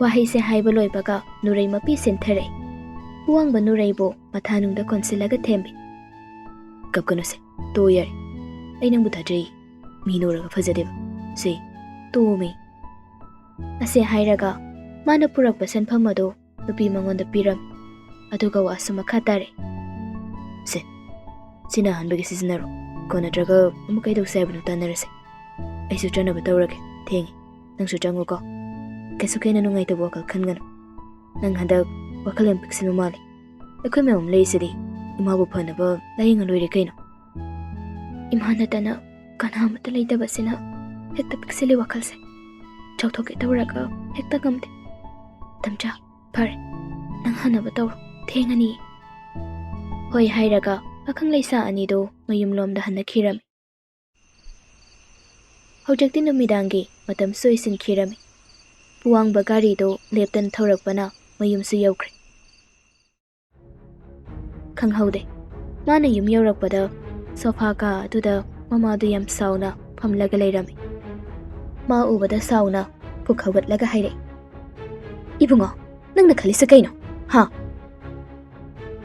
ꯋꯥꯍꯩꯁꯦ ꯍꯥꯏꯕ ꯂꯣꯏꯕꯒ ꯅꯨꯔꯩ ꯃꯄꯤ ꯁꯤꯟꯊꯔꯛꯏ꯫ ꯄꯨꯋꯥꯡꯕ ꯅꯨꯔꯩꯕꯨ ꯃꯊꯥꯅꯨꯡꯗ ꯀꯣꯟꯁꯤꯜꯂꯒ ꯊꯦꯝꯃꯤ꯫ "ꯀꯞꯀꯅꯨꯁꯦ, ꯇꯣꯛꯑꯣ ꯌꯥꯔꯦ꯫ ꯑꯩ ꯅꯪꯕꯨ ꯊꯥꯖꯩ꯫ ꯃꯤ ꯅꯣꯔꯒ ꯐꯖꯗꯦꯕ꯫ ꯁꯦ, ꯇꯣꯛꯑꯣꯃꯤ꯫" ꯑꯁꯤ ꯍꯥꯏꯔꯒ ꯃꯥꯅ ꯄꯨꯔꯛꯄ ꯁꯦꯟꯐꯝ ꯑꯗꯨ ꯅꯨꯄꯤ ꯃꯉꯣꯟꯗ ꯄꯤꯔꯝꯃꯤ꯫ ꯑꯗꯨꯒ ꯋꯥꯁꯨ ꯃꯈꯥ ꯇꯥꯔꯦ꯫ "ꯁꯦ, ꯁꯤꯅ ꯑꯍꯥꯟꯕꯒꯤ ꯁꯤꯖꯤꯟꯅꯔꯣ꯫ ꯀꯣꯟꯅꯗ꯭ꯔꯒ ꯑꯃꯨꯛ ꯀꯩꯗꯧꯁꯦ ꯍꯥꯏꯕꯅꯣ ꯇꯥꯟꯅꯔꯁꯦ꯫ ꯑꯩꯁꯨ ꯆꯠꯅꯕ ꯇꯧꯔꯒꯦ꯫ ꯊꯦꯡꯉꯦ꯫ ꯅꯪꯁꯨ ꯆꯪꯉꯨꯀꯣ꯫ ꯀꯩꯁꯨ ꯍꯦꯟꯅ ꯅꯨꯡꯉꯥꯏꯇꯕ ꯋꯥꯈꯜ ꯈꯟꯒꯅꯨ꯫ ꯅꯪ ꯍꯟꯗꯛ ꯋꯥꯈꯜ ꯌꯥꯝ ꯄꯤꯛꯁꯤꯟꯕ ꯃꯥꯜꯂꯦ꯫ ꯑꯩꯈꯣꯏ ꯃꯌꯥꯝ ꯂꯩꯔꯤꯁꯤꯗꯤ ꯏꯃꯥꯕꯨ ꯐꯅꯕ ꯂꯥꯌꯦꯡꯉ ꯂꯣꯏꯔꯦ ꯀꯩꯅꯣ꯫" "ꯏꯃꯥ ꯅꯠꯇꯅ ꯀꯅꯥ ꯑꯃꯠꯇ ꯂꯩꯇꯕꯁꯤꯅ ꯍꯦꯛꯇ ꯄꯤꯛꯁꯤꯜꯂꯤ ꯋꯥꯈꯜꯁꯦ꯫ ꯆꯥꯎꯊꯣꯛꯀꯦ ꯇꯧꯔꯒ ꯍꯦꯛꯇ ꯉꯝꯗꯦ꯫ ꯇꯝꯆꯥ, ꯐꯔꯦ, ꯅꯪ ꯍꯟꯅꯕ ꯇꯧꯔꯣ, ꯊꯦꯡꯉꯅꯤ꯫" ꯍꯣꯏ ꯍꯥꯏꯔꯒ ꯄꯥꯈꯪ ꯂꯩꯁꯥ ꯑꯅꯤꯗꯨ ꯃꯌꯨꯝꯂꯣꯝꯗ ꯍꯟꯅꯈꯤꯔꯝꯃꯤ꯫ ꯍꯧꯖꯤꯛꯇꯤ ꯅꯨꯃꯤꯗꯥꯡꯒꯤ ꯃꯇꯝꯁꯨ ꯑꯣꯏꯁꯤꯟꯈꯤꯔꯝꯃꯤ꯫ ꯄꯨꯋꯥꯡꯕ ꯒꯥꯔꯤꯗꯨ ꯂꯦꯞꯇꯅ ꯊꯧꯔꯛꯄꯅ ꯃꯌꯨꯝꯁꯨ ꯌꯧꯈ꯭ꯔꯦ꯫ ꯈꯪꯍꯧꯗꯦ꯫ ꯃꯥꯅ ꯌꯨꯝ ꯌꯧꯔꯛꯄꯗ ꯁꯣꯐꯥ ꯀꯥ ꯑꯗꯨꯗ ꯃꯃꯥꯗꯨ ꯌꯥꯝ ꯁꯥꯎꯅ ꯐꯝꯂꯒ ꯂꯩꯔꯝꯃꯤ꯫ ꯃꯥ ꯎꯕꯗ ꯁꯥꯎꯅ ꯄꯨꯛ ꯍꯧꯒꯠꯂꯒ ꯍꯥꯏꯔꯛꯏ, "ꯏꯕꯨꯡꯉꯣ, ꯅꯪꯅ ꯈꯜꯂꯤꯁꯦ ꯀꯩꯅꯣ? ꯍꯥ?"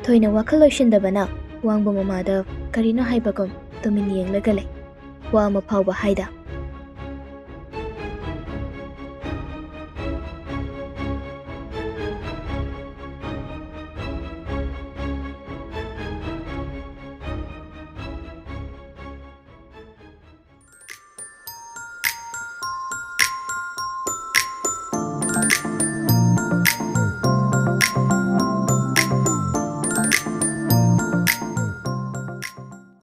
ꯊꯣꯏꯅ ꯋꯥꯈꯜ ꯂꯣꯏꯁꯤꯟꯗꯕꯅ ꯋꯥꯡꯕ ꯃꯃꯥꯗ ꯀꯔꯤꯅꯣ ꯍꯥꯏꯕꯒꯨꯝ ꯇꯨꯃꯤꯟ ꯌꯦꯡꯂꯒ ꯂꯩ꯫ ꯋꯥ ꯑꯃ ꯐꯥꯎꯕ ꯍꯥꯏꯗ